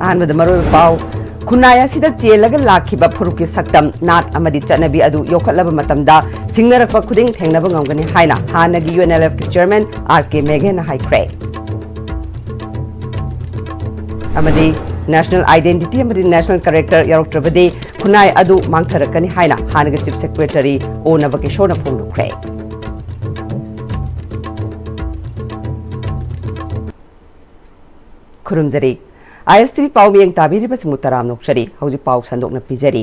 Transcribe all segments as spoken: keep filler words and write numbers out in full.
ꯑꯍꯥꯟꯕꯗ ꯃꯔꯨꯑꯣꯏꯕ ꯄꯥꯎ꯫ ꯈꯨꯟꯅꯥꯏ ꯑꯁꯤꯗ ꯆꯦꯜꯂꯒ ꯂꯥꯛꯈꯤꯕ ꯐꯨꯔꯨꯞꯀꯤ ꯁꯛꯇꯝ, ꯅꯥꯠ ꯑꯃꯗꯤ ꯆꯠꯅꯕꯤ ꯑꯗꯨ ꯌꯣꯛꯈꯠꯂꯕ ꯃꯇꯝꯗ ꯁꯤꯡꯅꯔꯛꯄ ꯈꯨꯗꯤꯡ ꯊꯦꯡꯅꯕ ꯉꯝꯒꯅꯤ ꯍꯥꯏꯅ ꯍꯥꯟꯅꯒꯤ UNLFꯀꯤ ꯆꯤꯌꯔꯃꯦꯟ R K ꯃꯦꯘꯦꯅ ꯍꯥꯏꯈ꯭ꯔꯦ꯫ ꯑꯃꯗꯤ national identity ꯑꯃꯗꯤ national character ꯌꯥꯎꯔꯛꯇ꯭ꯔꯕꯗꯤ ꯈꯨꯟꯅꯥꯏ ꯑꯗꯨ ꯃꯥꯡꯊꯔꯛꯀꯅꯤ ꯍꯥꯏꯅ ꯍꯥꯟꯅꯒꯤ Chief Secretary O ꯅꯕꯀꯤꯁꯣꯔꯅ ꯐꯣꯡꯗꯣꯛꯈ꯭ꯔꯦ꯫ ꯈꯨꯔꯨꯝꯖꯔꯤ꯫ ISTV ꯄꯥꯎ ꯃꯤꯌꯦꯡ ꯇꯥꯕꯤꯔꯤꯕꯁꯤꯡꯕꯨ ꯇꯔꯥꯝꯅ ꯑꯣꯛꯆꯔꯤ꯫ ꯍꯧꯖꯤꯛ ꯄꯥꯎ ꯁꯟꯗꯣꯛꯅ ꯄꯤꯖꯔꯤ꯫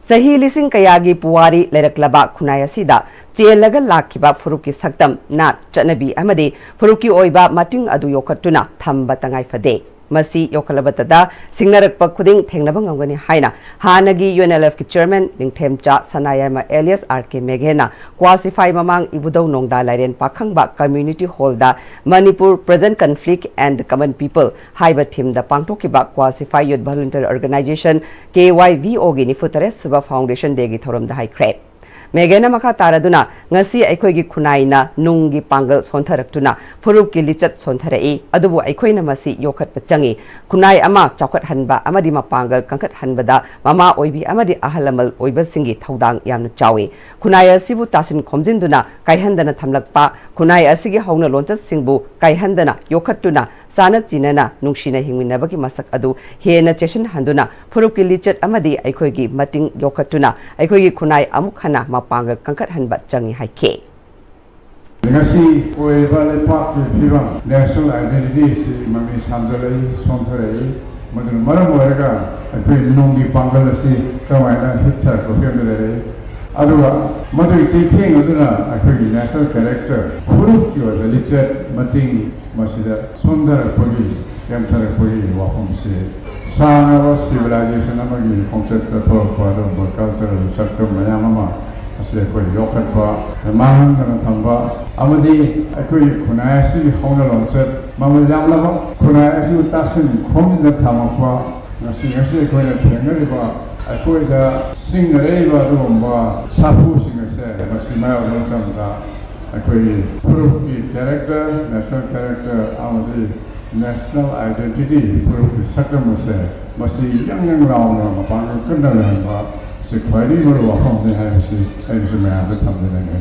ꯆꯍꯤ ꯂꯤꯁꯤꯡ ꯀꯌꯥꯒꯤ ꯄꯨꯋꯥꯔꯤ ꯂꯩꯔꯛꯂꯕ ꯈꯨꯟꯅꯥꯏ ꯑꯁꯤꯗ ꯆꯦꯜꯂꯒ ꯂꯥꯛꯈꯤꯕ ꯐꯨꯔꯨꯞꯀꯤ ꯁꯛꯇꯝ, ꯅꯥꯠ, ꯆꯠꯅꯕꯤ ꯑꯃꯗꯤ ꯐꯨꯔꯨꯞꯀꯤ ꯑꯣꯏꯕ ꯃꯇꯤꯡ ꯑꯗꯨ ꯌꯣꯛꯈꯠꯇꯨꯅ ꯊꯝꯕ ꯇꯉꯥꯏ ꯐꯗꯦ꯫ ꯃꯁꯤ ꯌꯣꯛꯈꯠꯂꯕꯇꯗ ꯁꯤꯡꯅꯔꯛꯄ ꯈꯨꯗꯤꯡ ꯊꯦꯡꯅꯕ ꯉꯝꯒꯅꯤ ꯍꯥꯏꯅ ꯍꯥꯟꯅꯒꯤ UNLFꯀꯤ ꯆꯤꯌꯔꯃꯦꯟ ꯅꯤꯡꯊꯦꯝꯆꯥ ꯁꯅꯥꯌꯥꯏꯃ alias R K ꯃꯦꯘꯦꯅ ꯀ꯭ꯋꯥꯁꯤꯐꯥꯏ ꯃꯃꯥꯡ ꯏꯕꯨꯙꯧ ꯅꯣꯡꯗꯥ ꯂꯥꯏꯔꯦꯟ ꯄꯥꯈꯪꯕ community hallꯗ Manipur present conflict and common people ꯍꯥꯏꯕ themeꯗ ꯄꯥꯡꯊꯣꯛꯈꯤꯕ ꯀ꯭ꯋꯥꯁꯤꯐꯥꯏ Youth Volunteer Organisation, KYVOꯒꯤ ꯅꯤꯐꯨ ꯇꯔꯦꯠ ꯁꯨꯕ foundation dayꯒꯤ ꯊꯧꯔꯝꯗ ꯍꯥꯏꯈ꯭ꯔꯦ꯫ ꯃꯦꯘꯦꯅ ꯃꯈꯥ ꯇꯥꯔꯗꯨꯅ, ꯉꯁꯤ ꯑꯩꯈꯣꯏꯒꯤ ꯈꯨꯟꯅꯥꯏꯅ ꯅꯨꯡꯒꯤ ꯄꯥꯡꯒꯜ ꯁꯣꯟꯊꯔꯛꯇꯨꯅ ꯐꯨꯔꯨꯞꯀꯤ ꯂꯤꯆꯠ ꯁꯣꯟꯊꯔꯛꯏ, ꯑꯗꯨꯕꯨ ꯑꯩꯈꯣꯏꯅ ꯃꯁꯤ ꯌꯣꯛꯈꯠꯄ ꯆꯪꯏ꯫ ꯈꯨꯟꯅꯥꯏ ꯑꯃ ꯆꯥꯎꯈꯠꯍꯟꯕ ꯑꯃꯗꯤ ꯃꯄꯥꯡꯒꯜ ꯀꯟꯈꯠꯍꯟꯕꯗ ꯃꯃꯥ ꯑꯣꯏꯕꯤ ꯑꯃꯗꯤ ꯑꯍꯜ ꯂꯃꯟ ꯑꯣꯏꯕꯁꯤꯡꯒꯤ ꯊꯧꯗꯥꯡ ꯌꯥꯝꯅ ꯆꯥꯎꯏ꯫ ꯈꯨꯟꯅꯥꯏ ꯑꯁꯤꯕꯨ ꯇꯥꯁꯤꯟ ꯈꯣꯝꯖꯤꯟꯗꯨꯅ ꯀꯥꯏꯍꯟꯗꯅ ꯊꯝꯂꯛꯄ, ꯈꯨꯟꯅꯥꯏ ꯑꯁꯤꯒꯤ ꯍꯧꯅ ꯂꯣꯟꯆꯠꯁꯤꯡꯕꯨ ꯀꯥꯏꯍꯟꯗꯅ ꯌꯣꯛꯈꯠꯇꯨꯅ ꯆꯥꯅ ꯆꯤꯟꯅꯅ ꯅꯨꯡꯁꯤꯅ ꯍꯤꯡꯃꯤꯟꯅꯕꯒꯤ ꯃꯁꯛ ꯑꯗꯨ ꯍꯦꯟꯅ ꯆꯦꯠꯁꯤꯟꯍꯟꯗꯨꯅ ꯐꯨꯔꯨꯞꯀꯤ ꯂꯤꯆꯠ ꯑꯃꯗꯤ ꯑꯩꯈꯣꯏꯒꯤ ꯃꯇꯤꯡ ꯌꯣꯛꯈꯠꯇꯨꯅ ꯑꯩꯈꯣꯏꯒꯤ ꯈꯨꯟꯅꯥꯏ ꯑꯃꯨꯛ ꯍꯟꯅ ꯃꯄꯥꯡꯒꯜ ꯀꯟꯈꯠꯍꯟꯕ ꯆꯪꯏ ꯍꯥꯏꯈꯤ꯫ ꯉꯁꯤ ꯑꯣꯏꯔꯤꯕ ꯂꯩꯄꯥꯛꯀꯤ ꯐꯤꯕꯝ, national identity ꯑꯁꯤ ꯃꯃꯤ ꯁꯥꯝꯖꯜꯂꯛꯏ, ꯁꯣꯟꯊꯔꯛꯏ꯫ ꯃꯗꯨꯅ ꯃꯔꯝ ꯑꯣꯏꯔꯒ ꯑꯩꯈꯣꯏ ꯅꯨꯡꯒꯤ ꯄꯥꯡꯒꯜ ꯑꯁꯤ ꯀꯃꯥꯏꯅ ꯍꯤꯠꯊꯔꯛꯄ ꯐꯤꯕꯝꯗ ꯂꯩꯔꯛꯏ꯫ ꯑꯗꯨꯒ ꯃꯗꯨꯒꯤ ꯆꯩꯊꯦꯡ ꯑꯗꯨꯅ ꯑꯩꯈꯣꯏꯒꯤ national character, ꯐꯨꯔꯨꯞꯀꯤ ꯑꯣꯏꯕ ꯂꯤꯆꯠ ꯃꯇꯤꯡ ꯃꯁꯤꯗ ꯁꯣꯟꯊꯔꯛꯄꯒꯤ, ꯇꯦꯝꯊꯔꯛꯄꯒꯤ ꯋꯥꯐꯝꯁꯤ ꯁꯥꯡꯂꯕ civilization ꯑꯃꯒꯤ ꯈꯣꯡꯆꯠꯇ ꯊꯣꯛꯂꯛꯄ ꯑꯗꯨꯒꯨꯝꯕ cultural ꯁꯛꯇꯝ ꯃꯌꯥꯝ ꯑꯃ ꯑꯁꯤ ꯑꯩꯈꯣꯏ ꯌꯣꯛꯈꯠꯄ, ꯃꯥꯡꯍꯟꯗꯅ ꯊꯝꯕ ꯑꯃꯗꯤ ꯑꯩꯈꯣꯏꯒꯤ ꯈꯨꯟꯅꯥꯏ ꯑꯁꯤꯒꯤ ꯍꯧꯅ ꯂꯣꯟꯆꯠ ꯃꯃꯜ ꯌꯥꯝꯂꯕ ꯈꯨꯟꯅꯥꯏ ꯑꯁꯤꯕꯨ ꯇꯥꯁꯤꯟ ꯈꯣꯝꯖꯤꯟꯅ ꯊꯝꯃꯛꯄ, ꯉꯁꯤ, ꯉꯁꯤ ꯑꯩꯈꯣꯏꯅ ꯊꯦꯡꯅꯔꯤꯕ, ꯑꯩꯈꯣꯏꯗ ꯁꯤꯡꯅꯔꯛꯏꯕ ꯑꯗꯨꯒꯨꯝꯕ ꯁꯥꯐꯨꯁꯤꯡ ꯑꯁꯦ ꯃꯁꯤ ꯃꯥꯌꯣꯛꯅꯕ ꯃꯇꯝꯗ ꯑꯩꯈꯣꯏꯒꯤ ꯐꯨꯔꯨꯞꯀꯤ character, national character ꯑꯃꯗꯤ National identity ꯄꯨꯔꯛꯄꯒꯤ ꯁꯛꯇꯝ ꯑꯁꯦ ꯃꯁꯤ ꯌꯪ ꯌꯪ ꯂꯥꯎꯅ ꯃꯄꯥꯡꯒꯜ ꯀꯟꯅ ꯂꯩꯍꯟꯕ ꯁꯤ ꯈ꯭ꯋꯥꯏꯗꯒꯤ ꯃꯔꯨ ꯋꯥꯐꯝꯅꯤ ꯍꯥꯏꯕꯁꯤ ꯑꯩꯅꯁꯨ ꯃꯌꯥꯝꯗ ꯊꯝꯖꯅꯤꯡꯉꯤ꯫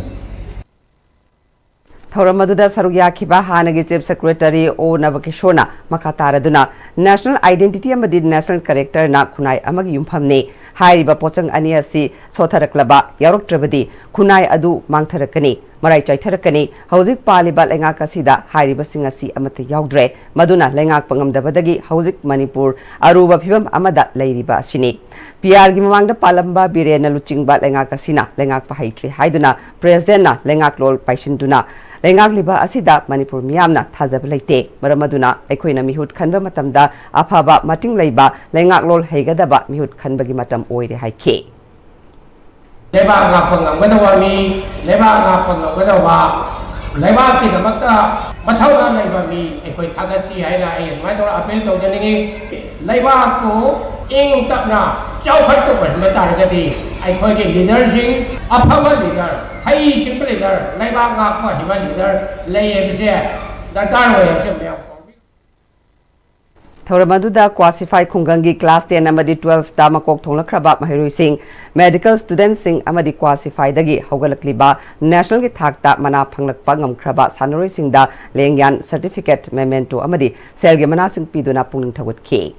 ꯊꯧꯔꯝ ꯑꯗꯨꯗ ꯁꯔꯨꯛ ꯌꯥꯈꯤꯕ ꯍꯥꯟꯅꯒꯤ Chief Secretary ꯑꯣ ꯅꯕꯀꯤꯁꯣꯔꯅ ꯃꯈꯥ ꯇꯥꯔꯗꯨꯅ, National Identity ꯑꯃꯗꯤ National Characterꯅ ꯈꯨꯟꯅꯥꯏ ꯑꯃꯒꯤ ꯌꯨꯝꯐꯝꯅꯤ꯫ ꯍꯥꯏꯔꯤꯕ ꯄꯣꯠꯆꯪ ꯑꯅꯤ ꯑꯁꯤ ꯁꯣꯠꯊꯔꯛꯂꯕ ꯌꯥꯎꯔꯛꯇ꯭ꯔꯕꯗꯤ ꯈꯨꯟꯅꯥꯏ ꯑꯗꯨ ꯃꯥꯡꯊꯔꯛꯀꯅꯤ, ꯃꯔꯥꯏ ꯆꯥꯏꯊꯔꯛꯀꯅꯤ꯫ ꯍꯧꯖꯤꯛ ꯄꯥꯜꯂꯤꯕ ꯂꯩꯉꯥꯛ ꯑꯁꯤꯗ ꯍꯥꯏꯔꯤꯕꯁꯤꯡ ꯑꯁꯤ ꯑꯃꯠꯇ ꯌꯥꯎꯗ꯭ꯔꯦ꯫ ꯃꯗꯨꯅ ꯂꯩꯉꯥꯛꯄ ꯉꯝꯗꯕꯗꯒꯤ ꯍꯧꯖꯤꯛ ꯃꯅꯤꯄꯨꯔ ꯑꯔꯨꯕ ꯐꯤꯕꯝ ꯑꯃꯗ ꯂꯩꯔꯤꯕ ꯑꯁꯤꯅꯤ꯫ ꯄꯤ ꯑꯥꯔꯒꯤ ꯃꯃꯥꯡꯗ ꯄꯥꯜꯂꯝꯕ ꯕꯤꯔꯦꯟꯅ ꯂꯨꯆꯤꯡꯕ ꯂꯩꯉꯥꯛ ꯑꯁꯤꯅ ꯂꯩꯉꯥꯛꯄ ꯍꯩꯇ꯭ꯔꯦ ꯍꯥꯏꯗꯨꯅ Presidentꯅ ꯂꯩꯉꯥꯛꯂꯣꯜ ꯄꯥꯏꯁꯤꯟꯗꯨꯅ ꯂꯩꯉꯥꯛꯂꯤꯕ ꯑꯁꯤꯗ ꯃꯅꯤꯄꯨꯔ ꯃꯤꯌꯥꯝꯅ ꯊꯥꯖꯕ ꯂꯩꯇꯦ꯫ ꯃꯔꯝ ꯑꯗꯨꯅ ꯑꯩꯈꯣꯏꯅ ꯃꯤꯍꯨꯠ ꯈꯟꯕ ꯃꯇꯝꯗ ꯑꯐꯕ ꯃꯇꯤꯡ ꯂꯩꯕ ꯂꯩꯉꯥꯛꯂꯣꯜ ꯍꯩꯒꯗꯕ ꯃꯤꯍꯨꯠ ꯈꯟꯕꯒꯤ ꯃꯇꯝ ꯑꯣꯏꯔꯦ ꯍꯥꯏꯈꯤ꯫ ꯂꯩꯕꯥꯛ ꯉꯥꯛꯄ ꯉꯝꯒꯗꯧꯕ ꯃꯤ, ꯂꯩꯕꯥꯛ ꯉꯥꯛꯄ ꯉꯝꯒꯗꯧꯕ, ꯂꯩꯕꯥꯛꯀꯤꯗꯃꯛꯇ ꯃꯊꯧꯅꯥ ꯂꯩꯕ ꯃꯤ ꯑꯩꯈꯣꯏ ꯊꯥꯒꯠꯁꯤ ꯍꯥꯏꯅ ꯑꯩ ꯑꯗꯨꯃꯥꯏꯅ ꯇꯧꯔ ꯑꯄꯤꯜ ꯇꯧꯖꯅꯤꯡꯉꯤ꯫ ꯂꯩꯕꯥꯛꯄꯨ ꯏꯪ ꯇꯞꯅ ꯆꯥꯎꯈꯠꯄ ꯑꯣꯏꯍꯟꯕ ꯇꯥꯔꯒꯗꯤ ꯑꯩꯈꯣꯏꯒꯤ ꯂꯤꯗꯔꯁꯤꯡ, ꯑꯐꯕ ꯂꯤꯗꯔ, ꯍꯩꯁꯤꯡꯕ ꯂꯤꯗꯔ, ꯂꯩꯕꯥꯛ ꯉꯥꯛꯄ ꯍꯩꯕ ꯂꯤꯗꯔ ꯂꯩ ꯍꯥꯏꯕꯁꯦ ꯗꯔꯀꯥꯔ ꯑꯣꯏ ꯍꯥꯏꯕꯁꯦ ꯃꯌꯥꯝ ꯈꯪꯕꯤꯌꯨ꯫ ꯊꯧꯔꯝ ꯑꯗꯨꯗ Qualified ꯈꯨꯡꯒꯪꯒꯤ Class ten ꯑꯃꯗꯤ Twelfth ꯃꯀꯣꯛ ꯊꯣꯡꯂꯛꯈ꯭ꯔꯕ ꯃꯍꯩꯔꯣꯏꯁꯤꯡ, Medical Studentꯁꯤꯡ ꯑꯃꯗꯤ Qualifiedꯗꯒꯤ ꯍꯧꯒꯠꯂꯛꯂꯤꯕ Nationalꯒꯤ ꯊꯥꯛꯇ ꯃꯅꯥ ꯐꯪꯂꯛꯄ ꯉꯝꯈ꯭ꯔꯕ ꯁꯥꯟꯅꯔꯣꯏꯁꯤꯡꯗ ꯂꯦꯡꯌꯥꯟ, Certificate, Memento ꯑꯃꯗꯤ ꯁꯦꯜꯒꯤ ꯃꯅꯥꯁꯤꯡ ꯄꯤꯗꯨꯅ ꯄꯨꯛꯅꯤꯡ ꯊꯧꯒꯠꯈꯤ꯫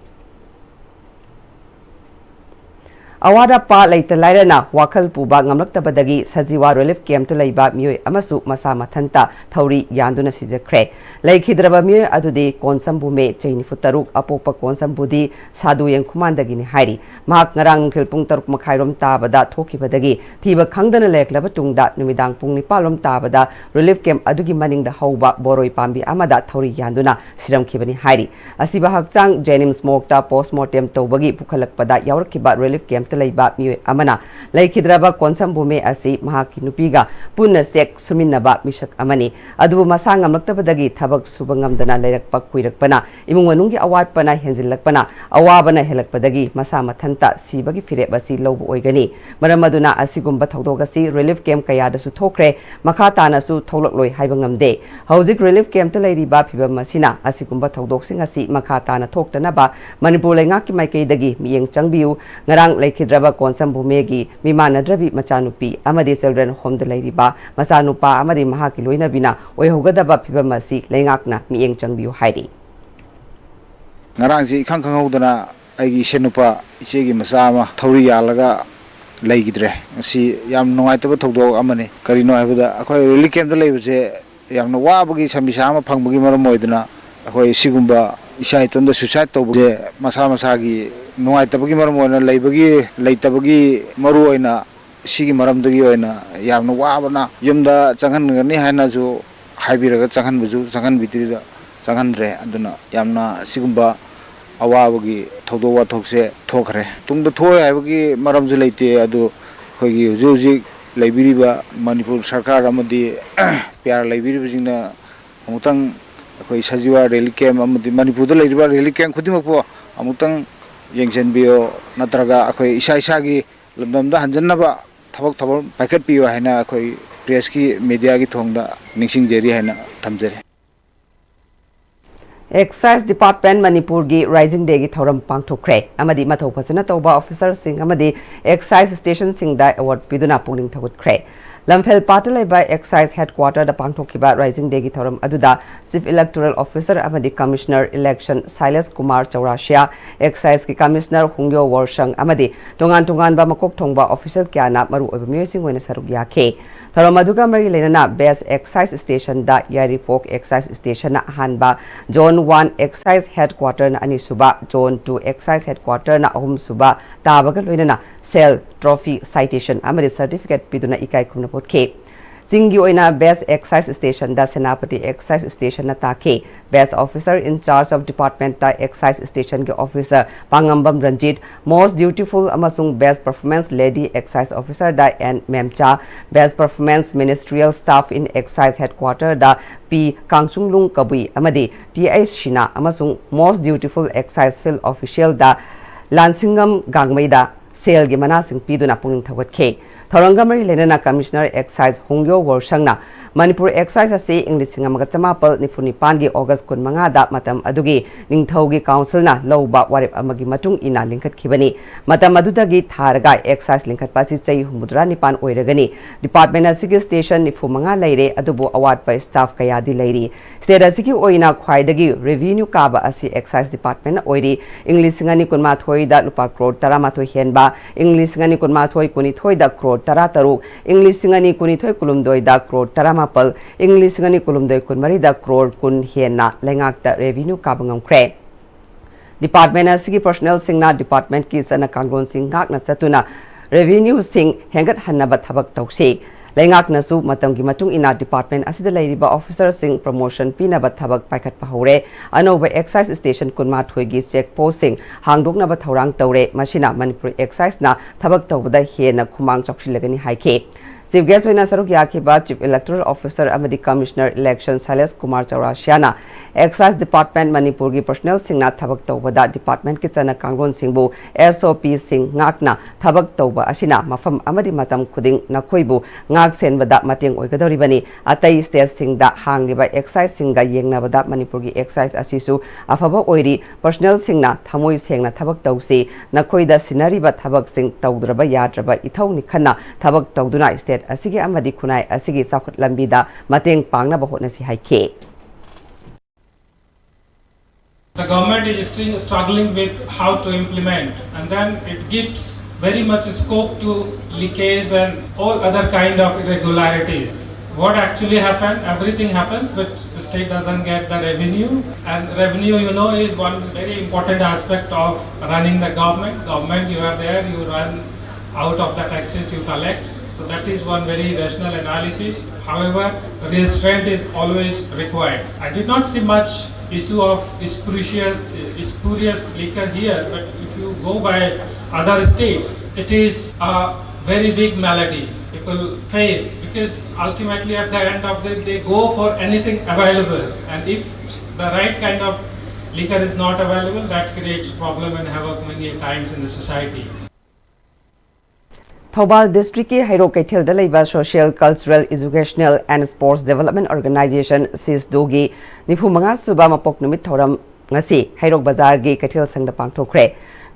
ꯑꯋꯥꯠ ꯑꯄꯥ ꯂꯩꯇ ꯂꯥꯏꯔꯅ ꯋꯥꯈꯜ ꯄꯨꯕ ꯉꯝꯂꯛꯇꯕꯗꯒꯤ ꯁꯖꯤꯋꯥ Relief Campꯇ ꯂꯩꯕ ꯃꯤꯑꯣꯏ ꯑꯃꯁꯨ ꯃꯁꯥ ꯃꯊꯟꯇ ꯊꯧꯔꯤ ꯌꯥꯟꯗꯨꯅ ꯁꯤꯖꯈ꯭ꯔꯦ꯫ ꯂꯩꯈꯤꯗ꯭ꯔꯕ ꯃꯤꯑꯣꯏ ꯑꯗꯨꯗꯤ ꯀꯣꯟꯁꯝꯕꯨ ꯃꯦ, ꯆꯍꯤ ꯅꯤꯐꯨ ꯇꯔꯨꯛ, ꯑꯄꯣꯛꯄ ꯀꯣꯟꯁꯝꯕꯨꯗꯤ ꯁꯥꯗꯨ ꯌꯦꯡꯈꯨꯃꯥꯟꯗꯒꯤꯅꯤ ꯍꯥꯏꯔꯤ꯫ ꯃꯍꯥꯛ ꯉꯔꯥꯡ ꯅꯨꯡꯊꯤꯜ ꯄꯨꯡ ꯇꯔꯨꯛ ꯃꯈꯥꯏꯔꯣꯝ ꯇꯥꯕꯗ ꯊꯣꯛꯈꯤꯕꯗꯒꯤ ꯊꯤꯕ ꯈꯪꯗꯅ ꯂꯩꯔꯛꯂꯕ ꯇꯨꯡꯗ ꯅꯨꯃꯤꯗꯥꯡ ꯄꯨꯡ ꯅꯤꯄꯥꯜ ꯔꯣꯝ ꯇꯥꯕꯗ Relief Camp ꯑꯗꯨꯒꯤ ꯃꯅꯤꯡꯗ ꯍꯧꯕ ꯕꯣꯔꯣꯏ ꯄꯥꯝꯕꯤ ꯑꯃꯗ ꯊꯧꯔꯤ ꯌꯥꯟꯗꯨꯅ ꯁꯤꯔꯝꯈꯤꯕꯅꯤ ꯍꯥꯏꯔꯤ꯫ ꯑꯁꯤꯕ ꯍꯛꯆꯥꯡ JNIMS morgueꯇ post mortem ꯇꯧꯕꯒꯤ ꯄꯨꯈꯠꯂꯛꯄꯗ ꯌꯥꯎꯔꯛꯈꯤꯕ Relief Camp ꯂꯩꯕ ꯃꯤꯑꯣꯏ ꯑꯃꯅ ꯂꯩꯈꯤꯗ꯭ꯔꯕ ꯀꯣꯟꯁꯝ ꯚꯨꯃꯦ ꯑꯁꯤ ꯃꯍꯥꯛꯀꯤ ꯅꯨꯄꯤꯒ ꯄꯨꯟꯅ ꯆꯦꯛ ꯁꯨꯃꯤꯟꯅꯕ ꯃꯤꯁꯛ ꯑꯃꯅꯤ꯫ ꯑꯗꯨꯕꯨ ꯃꯁꯥ ꯉꯝꯂꯛꯇꯕꯗꯒꯤ ꯊꯕꯛ ꯁꯨꯕ ꯉꯝꯗꯅ ꯂꯩꯔꯛꯄ ꯀꯨꯏꯔꯛꯄꯅ ꯏꯃꯨꯡ ꯃꯅꯨꯡꯒꯤ ꯑꯋꯥꯠꯄꯅ ꯍꯦꯟꯖꯤꯜꯂꯛꯄꯅ ꯑꯋꯥꯕꯅ ꯍꯦꯜꯂꯛꯄꯗꯒꯤ ꯃꯁꯥ ꯃꯊꯟꯇ ꯁꯤꯕꯒꯤ ꯐꯤꯔꯦꯞ ꯑꯁꯤ ꯂꯧꯕ ꯑꯣꯏꯒꯅꯤ꯫ ꯃꯔꯝ ꯑꯗꯨꯅ ꯑꯁꯤꯒꯨꯝꯕ ꯊꯧꯗꯣꯛ ꯑꯁꯤ relief camp ꯀꯌꯥꯗꯁꯨ ꯊꯣꯛꯈ꯭ꯔꯦ, ꯃꯈꯥ ꯇꯥꯅꯁꯨ ꯊꯣꯛꯂꯛꯂꯣꯏ ꯍꯥꯏꯕ ꯉꯝꯗꯦ꯫ ꯍꯧꯖꯤꯛ relief camp ꯇ ꯂꯩꯔꯤꯕ ꯐꯤꯕꯝ ꯑꯁꯤꯅ ꯑꯁꯤꯒꯨꯝꯕ ꯊꯧꯗꯣꯛꯁꯤꯡ ꯑꯁꯤ ꯃꯈꯥ ꯇꯥꯅ ꯊꯣꯛꯇꯅꯕ ꯃꯅꯤꯄꯨꯔ ꯂꯩꯉꯥꯛꯀꯤ ꯃꯥꯏꯀꯩꯗꯒꯤ ꯃꯤꯠꯌꯦꯡ ꯆꯪꯕꯤꯌꯨ꯫ ꯉꯔꯥꯡ ꯂꯩꯈꯤꯗ꯭ꯔꯕ ꯀꯣꯟꯁꯝ ꯚꯨꯃꯦꯒꯤ ꯃꯤꯃꯥꯟꯅꯗ꯭ꯔꯕꯤ ꯃꯆꯥꯅꯨꯄꯤ ꯑꯃꯗꯤ children home ꯗ ꯂꯩꯔꯤꯕ ꯃꯆꯥꯅꯨꯄꯥ ꯑꯃꯗꯤ ꯃꯍꯥꯛꯀꯤ ꯂꯣꯏꯅꯕꯤꯅ ꯑꯣꯏꯍꯧꯒꯗꯕ ꯐꯤꯕꯝ ꯑꯁꯤ ꯂꯩꯉꯥꯛꯅ ꯃꯤꯠꯌꯦꯡ ꯆꯪꯕꯤꯌꯨ ꯍꯥꯏꯔꯤ꯫ ꯉꯔꯥꯡꯁꯤ ꯏꯈꯪ ꯈꯪꯍꯧꯗꯅ ꯑꯩꯒꯤ ꯏꯁꯦꯟ ꯅꯨꯄꯥ, ꯏꯆꯦꯒꯤ ꯃꯆꯥ ꯑꯃ ꯊꯧꯔꯤ ꯌꯥꯜꯂꯒ ꯂꯩꯈꯤꯗ꯭ꯔꯦ꯫ ꯃꯁꯤ ꯌꯥꯝ ꯅꯨꯡꯉꯥꯏꯇꯕ ꯊꯧꯗꯣꯛ ꯑꯃꯅꯤ꯫ ꯀꯔꯤꯅꯣ ꯍꯥꯏꯕꯗ, ꯑꯩꯈꯣꯏ relief camp ꯇ ꯂꯩꯕꯁꯦ ꯌꯥꯝꯅ ꯋꯥꯕꯒꯤ ꯁꯃꯤꯁꯥ ꯑꯃ ꯐꯪꯕꯒꯤ ꯃꯔꯝ ꯑꯣꯏꯗꯅ, ꯑꯩꯈꯣꯏ ꯁꯤꯒꯨꯝꯕ ꯏꯁꯥ ꯏꯇꯣꯝꯇ suicide ꯇꯧꯕꯁꯦ ꯃꯁꯥ ꯃꯁꯥꯒꯤ ꯅꯨꯡꯉꯥꯏꯇꯕꯒꯤ ꯃꯔꯝ ꯑꯣꯏꯅ ꯂꯩꯕꯒꯤ, ꯂꯩꯇꯕꯒꯤ ꯃꯔꯨ ꯑꯣꯏꯅ ꯁꯤꯒꯤ ꯃꯔꯝꯗꯒꯤ ꯑꯣꯏꯅ ꯌꯥꯝꯅ ꯋꯥꯕꯅ, ꯌꯨꯝꯗ ꯆꯪꯍꯟꯒꯅꯤ ꯍꯥꯏꯅꯁꯨ ꯍꯥꯏꯕꯤꯔꯒ ꯆꯪꯍꯟꯕꯁꯨ ꯆꯪꯍꯟꯕꯤꯗ꯭ꯔꯤꯗ, ꯆꯪꯍꯟꯗ꯭ꯔꯦ꯫ ꯑꯗꯨꯅ ꯌꯥꯝꯅ ꯁꯤꯒꯨꯝꯕ ꯑꯋꯥꯕꯒꯤ ꯊꯧꯗꯣꯛ ꯋꯥꯊꯣꯛꯁꯦ ꯊꯣꯛꯈ꯭ꯔꯦ꯫ ꯇꯨꯡꯗ ꯊꯣꯛꯑꯣꯏ ꯍꯥꯏꯕꯒꯤ ꯃꯔꯝꯁꯨ ꯂꯩꯇꯦ꯫ ꯑꯗꯨ ꯑꯩꯈꯣꯏꯒꯤ ꯍꯧꯖꯤꯛ ꯍꯧꯖꯤꯛ ꯂꯩꯕꯤꯔꯤꯕ ꯃꯅꯤꯄꯨꯔ ꯁꯔꯀꯥꯔ ꯑꯃꯗꯤ P R ꯂꯩꯕꯤꯔꯤꯕꯁꯤꯡꯅ ꯑꯃꯨꯛꯇꯪ ꯑꯩꯈꯣꯏ ꯁꯖꯤꯋꯥ relief camp ꯑꯃꯗꯤ ꯃꯅꯤꯄꯨꯔꯗ ꯂꯩꯔꯤꯕ relief camp ꯈꯨꯗꯤꯡꯃꯛꯄꯨ ꯑꯃꯨꯛꯇꯪ ꯌꯦꯡꯁꯤꯟꯕꯤꯌꯣ, ꯅꯠꯇ꯭ꯔꯒ ꯑꯩꯈꯣꯏ ꯏꯁꯥ ꯏꯁꯥꯒꯤ ꯂꯝꯗꯝꯗ ꯍꯟꯖꯟꯅꯕ ꯊꯕꯛ ꯊꯧꯔꯝ ꯄꯥꯏꯈꯠꯄꯤꯌꯨ ꯍꯥꯏꯅ ꯑꯩꯈꯣꯏ press ꯀꯤ, media ꯒꯤ ꯊꯣꯡꯗ ꯅꯤꯡꯁꯤꯡꯖꯔꯤ ꯍꯥꯏꯅ ꯊꯝꯖꯔꯤ꯫ Excise Department ꯃꯅꯤꯄꯨꯔꯒꯤ Rising Day ꯒꯤ ꯊꯧꯔꯝ ꯄꯥꯡꯊꯣꯛꯈ꯭ꯔꯦ ꯑꯃꯗꯤ ꯃꯊꯧ ꯐꯖꯅ ꯇꯧꯕ officer ꯁꯤꯡ ꯑꯃꯗꯤ excise station ꯁꯤꯡꯗ award ꯄꯤꯗꯨꯅ ꯄꯨꯛꯅꯤꯡ ꯊꯧꯒꯠꯈ꯭ꯔꯦ꯫ ꯂꯝꯐꯦꯜ ꯄꯥꯠꯇ ꯂꯩꯕ excise headquarter ꯗ ꯄꯥꯡꯊꯣꯛꯈꯤꯕ Rising Day ꯒꯤ ꯊꯧꯔꯝ ꯑꯗꯨꯗ Chief Electoral Officer ꯑꯃꯗꯤ Commissioner Election ꯁꯥꯏꯂꯦꯁ ꯀꯨꯃꯥꯔ ꯆꯧꯔꯥꯁꯤꯌꯥ, excise ꯀꯤ Commissioner ꯍꯨꯡꯌꯣ ꯋꯣꯔꯁꯪ ꯑꯃꯗꯤ ꯇꯣꯉꯥꯟ ꯇꯣꯉꯥꯟꯕ ꯃꯀꯣꯛ ꯊꯣꯡꯕ official ꯀꯌꯥꯅ ꯃꯔꯨꯑꯣꯏꯕ ꯃꯤꯑꯣꯏꯁꯤꯡ ꯑꯣꯏꯅ ꯁꯔꯨꯛ ꯌꯥꯈꯤ꯫ ꯊꯧꯔꯝ ꯑꯗꯨꯒ ꯃꯔꯤ ꯂꯩꯅꯅ Best Excise Station ꯗ ꯌꯥꯏꯔꯤꯄꯣꯛ Excise Station ꯅ ꯑꯍꯥꯟꯕ, Zone one Excise Headquarter ꯅ ꯑꯅꯤꯁꯨꯕ, Zone two Excise Headquarter ꯅ ꯑꯍꯨꯝꯁꯨꯕ ꯇꯥꯕꯒ ꯂꯣꯏꯅꯅ shell, trophy, citation ꯑꯃꯗꯤ certificate ꯄꯤꯗꯨꯅ ꯏꯀꯥꯏ ꯈꯨꯝꯅꯕ ꯎꯠꯈꯤ꯫ ꯆꯤꯡꯒꯤ ꯑꯣꯏꯅ Best Excise Stationꯗ ꯁꯦꯅꯥꯄꯇꯤ Excise Stationꯅ ꯇꯥꯈꯤ꯫ Best Officer in Charge of Departmentꯇ Excise Stationꯒꯤ officer Pangambam Ranjit, Most Dutiful ꯑꯃꯁꯨꯡ Best Performance Lady Excise Officerꯗ N Memcha, Best Performance Ministerial Staff in Excise Headquarterꯗ ꯄꯤ ꯀꯥꯡꯆꯨꯡꯂꯨꯡ ꯀꯕꯨꯏ ꯑꯃꯗꯤ ꯇꯤ ꯑꯩꯆ ꯁꯤꯅꯥ ꯑꯃꯁꯨꯡ Most Dutiful Excise Field Officialꯗ ꯂꯥꯟꯁꯤꯡꯉꯝ ꯒꯥꯡꯃꯩꯗ ꯁꯦꯜꯒꯤ ꯃꯅꯥꯁꯤꯡ ꯄꯤꯗꯨꯅ ꯄꯨꯛꯅꯤꯡ ꯊꯧꯒꯠꯈꯤ꯫ ꯊꯧꯔꯝꯒ ꯃꯔꯤ ꯂꯩꯅꯅ Commissioner Excise ꯍꯣꯡꯌꯣ ꯋꯣꯔꯁꯪꯅ ꯃꯅꯤꯄꯨꯔ excise ꯑꯁꯤ ꯏꯪ ꯂꯤꯁꯤꯡ ꯑꯃꯒ ꯆꯃꯥꯄꯜ ꯅꯤꯐꯨ ꯅꯤꯄꯥꯟꯒꯤ August ꯀꯨꯟꯃꯉꯥꯗ ꯃꯇꯝ ꯑꯗꯨꯒꯤ ꯅꯤꯡꯊꯧꯒꯤ councilꯅ ꯂꯧꯕ ꯋꯥꯔꯦꯞ ꯑꯃꯒꯤ ꯃꯇꯨꯡ ꯏꯟꯅ ꯂꯤꯡꯈꯠꯈꯤꯕꯅꯤ꯫ ꯃꯇꯝ ꯑꯗꯨꯗꯒꯤ ꯊꯥꯔꯒ excise ꯂꯤꯡꯈꯠꯄ ꯑꯁꯤ ꯆꯍꯤ ꯍꯨꯝꯐꯨꯇꯔꯥ ꯅꯤꯄꯥꯟ ꯑꯣꯏꯔꯒꯅꯤ꯫ Department ꯑꯁꯤꯒꯤ station ꯅꯤꯐꯨ ꯃꯉꯥ ꯂꯩꯔꯦ, ꯑꯗꯨꯕꯨ ꯑꯋꯥꯠꯄ staff ꯀꯌꯥꯗꯤ ꯂꯩꯔꯤ꯫ State ꯑꯁꯤꯒꯤ ꯑꯣꯏꯅ ꯈ꯭ꯋꯥꯏꯗꯒꯤ revenue ꯀꯥꯕ ꯑꯁꯤ Excise Department ꯑꯣꯏꯔꯤ꯫ ꯏꯪ ꯂꯤꯁꯤꯡ ꯑꯅꯤ ꯀꯨꯟꯃꯥꯊꯣꯏꯗ ꯂꯨꯄꯥ ꯀ꯭ꯔꯣꯔ ꯇꯔꯥꯃꯥꯊꯣꯏ ꯍꯦꯟꯕ, ꯏꯪ ꯂꯤꯁꯤꯡ ꯑꯅꯤ ꯀꯨꯟꯃꯥꯊꯣꯏ ꯀꯨꯟꯅꯤꯊꯣꯏꯗ ꯀ꯭ꯔꯣꯔ ꯇꯔꯥꯇꯔꯨꯛ, ꯏꯪ ꯂꯤꯁꯤꯡ ꯑꯅꯤ ꯀꯨꯟꯅꯤꯊꯣꯏ ꯀꯨꯟꯍꯨꯝꯗꯣꯏꯗ ꯀ꯭ꯔꯣꯔ ꯇꯔꯥꯃꯥꯄꯜ, ꯏꯪ ꯂꯤꯁꯤꯡ ꯑꯅꯤ ꯀꯨꯟꯍꯨꯝꯗꯣꯏ ꯀꯨꯟꯃꯔꯤꯗ ꯀ꯭ꯔꯣꯔ ꯀꯨꯟ ꯍꯦꯟꯅ ꯂꯩꯉꯥꯛꯇ revenue ꯀꯥꯕ ꯉꯝꯈ꯭ꯔꯦ꯫ Department ꯑꯁꯤꯒꯤ personnelꯁꯤꯡꯅ departmentꯀꯤ ꯆꯠꯅ ꯀꯥꯡꯂꯣꯟꯁꯤꯡ ꯉꯥꯛꯅ ꯆꯠꯇꯨꯅ revenueꯁꯤꯡ ꯍꯦꯟꯒꯠꯍꯟꯅꯕ ꯊꯕꯛ ꯇꯧꯁꯤ꯫ ꯂꯩꯉꯥꯛꯅꯁꯨ ꯃꯇꯝꯒꯤ ꯃꯇꯨꯡ ꯏꯟꯅ department ꯑꯁꯤꯗ ꯂꯩꯔꯤꯕ officerꯁꯤꯡ promotion ꯄꯤꯅꯕ ꯊꯕꯛ ꯄꯥꯏꯈꯠꯄ ꯍꯧꯔꯦ꯫ ꯑꯅꯧꯕ excise station ꯀꯨꯟꯃꯥꯊꯣꯏꯒꯤ check postꯁꯤꯡ ꯍꯥꯡꯗꯣꯛꯅꯕ ꯊꯧꯔꯥꯡ ꯇꯧꯔꯦ꯫ ꯃꯁꯤꯅ ꯃꯅꯤꯄꯨꯔ exciseꯅ ꯊꯕꯛ ꯇꯧꯕꯗ ꯍꯦꯟꯅ ꯈꯨꯃꯥꯡ ꯆꯥꯎꯁꯤꯜꯂꯒꯅꯤ ꯍꯥꯏꯈꯤ꯫ Chief guest ꯑꯣꯏꯅ ꯁꯔꯨꯛ ꯌꯥꯈꯤꯕ Chief Electoral Officer ꯑꯃꯗꯤ Commissioner Election ꯁꯥꯏꯂꯦꯁ Kumar ꯆꯧꯔꯥꯁꯤꯌꯥꯅ excise department ꯃꯅꯤꯄꯨꯔꯒꯤ personnelꯁꯤꯡꯅ ꯊꯕꯛ ꯇꯧꯕꯗ departmentꯀꯤ ꯆꯠꯅ ꯀꯥꯡꯂꯣꯟꯁꯤꯡꯕꯨ, SOPꯁꯤꯡ ꯉꯥꯛꯅ ꯊꯕꯛ ꯇꯧꯕ ꯑꯁꯤꯅ ꯃꯐꯝ ꯑꯃꯗꯤ ꯃꯇꯝ ꯈꯨꯗꯤꯡ ꯅꯈꯣꯏꯕꯨ ꯉꯥꯛ ꯁꯦꯟꯕꯗ ꯃꯇꯦꯡ ꯑꯣꯏꯒꯗꯧꯔꯤꯕꯅꯤ꯫ ꯑꯇꯩ stateꯁꯤꯡꯗ ꯍꯥꯡꯂꯤꯕ exciseꯁꯤꯡꯒ ꯌꯦꯡꯅꯕꯗ ꯃꯅꯤꯄꯨꯔꯒꯤ excise ꯑꯁꯤꯁꯨ ꯑꯐꯕ ꯑꯣꯏꯔꯤ꯫ Personnelꯁꯤꯡꯅ ꯊꯃꯣꯏ ꯁꯦꯡꯅ ꯊꯕꯛ ꯇꯧꯁꯤ꯫ ꯅꯈꯣꯏꯗ ꯁꯤꯟꯅꯔꯤꯕ ꯊꯕꯛꯁꯤꯡ ꯇꯧꯗ꯭ꯔꯕ ꯌꯥꯗ꯭ꯔꯕ ꯏꯊꯧꯅꯤ ꯈꯟꯅ ꯊꯕꯛ ꯇꯧꯗꯨꯅ state ꯑꯁꯤꯒꯤ ꯑꯃꯗꯤ ꯈꯨꯟꯅꯥꯏ ꯑꯁꯤꯒꯤ ꯆꯥꯎꯈꯠ ꯂꯝꯕꯤꯗ ꯃꯇꯦꯡ ꯄꯥꯡꯅꯕ ꯍꯣꯠꯅꯁꯤ ꯍꯥꯏꯈꯤ꯫ The government is still struggling with how to implement, and then it gives very much scope to leakage and all other kind of irregularities. What actually happened? Everything happens, but the state doesn't get the revenue, and revenue, you know, is one very important aspect of running the government. Government, you are there, you run out of the taxes you collect. So that is one very rational analysis. However, restraint is always required. I did not see much issue of spurious, spurious liquor here, but if you go by other states, it is a very big malady people face, because ultimately at the end of the day they go for anything available, and if the right kind of liquor is not available, that creates problem and havoc many times in the society. Thoubal ꯗꯤꯁꯇ꯭ꯔꯤꯛꯀꯤ ꯍꯩꯔꯣꯛ ꯀꯩꯊꯦꯜꯗ ꯂꯩꯕ Social Cultural Educational and Sports Development Organization, ꯁꯤꯁꯗꯣꯒꯤ ꯅꯤꯐꯨ ꯃꯉꯥ ꯁꯨꯕ ꯃꯄꯣꯛ ꯅꯨꯃꯤꯠ ꯊꯧꯔꯝ ꯉꯁꯤ ꯍꯩꯔꯣꯛ ꯕꯖꯥꯔꯒꯤ ꯀꯩꯊꯦꯜ ꯁꯪꯗ ꯄꯥꯡꯊꯣꯛꯈ꯭ꯔꯦ꯫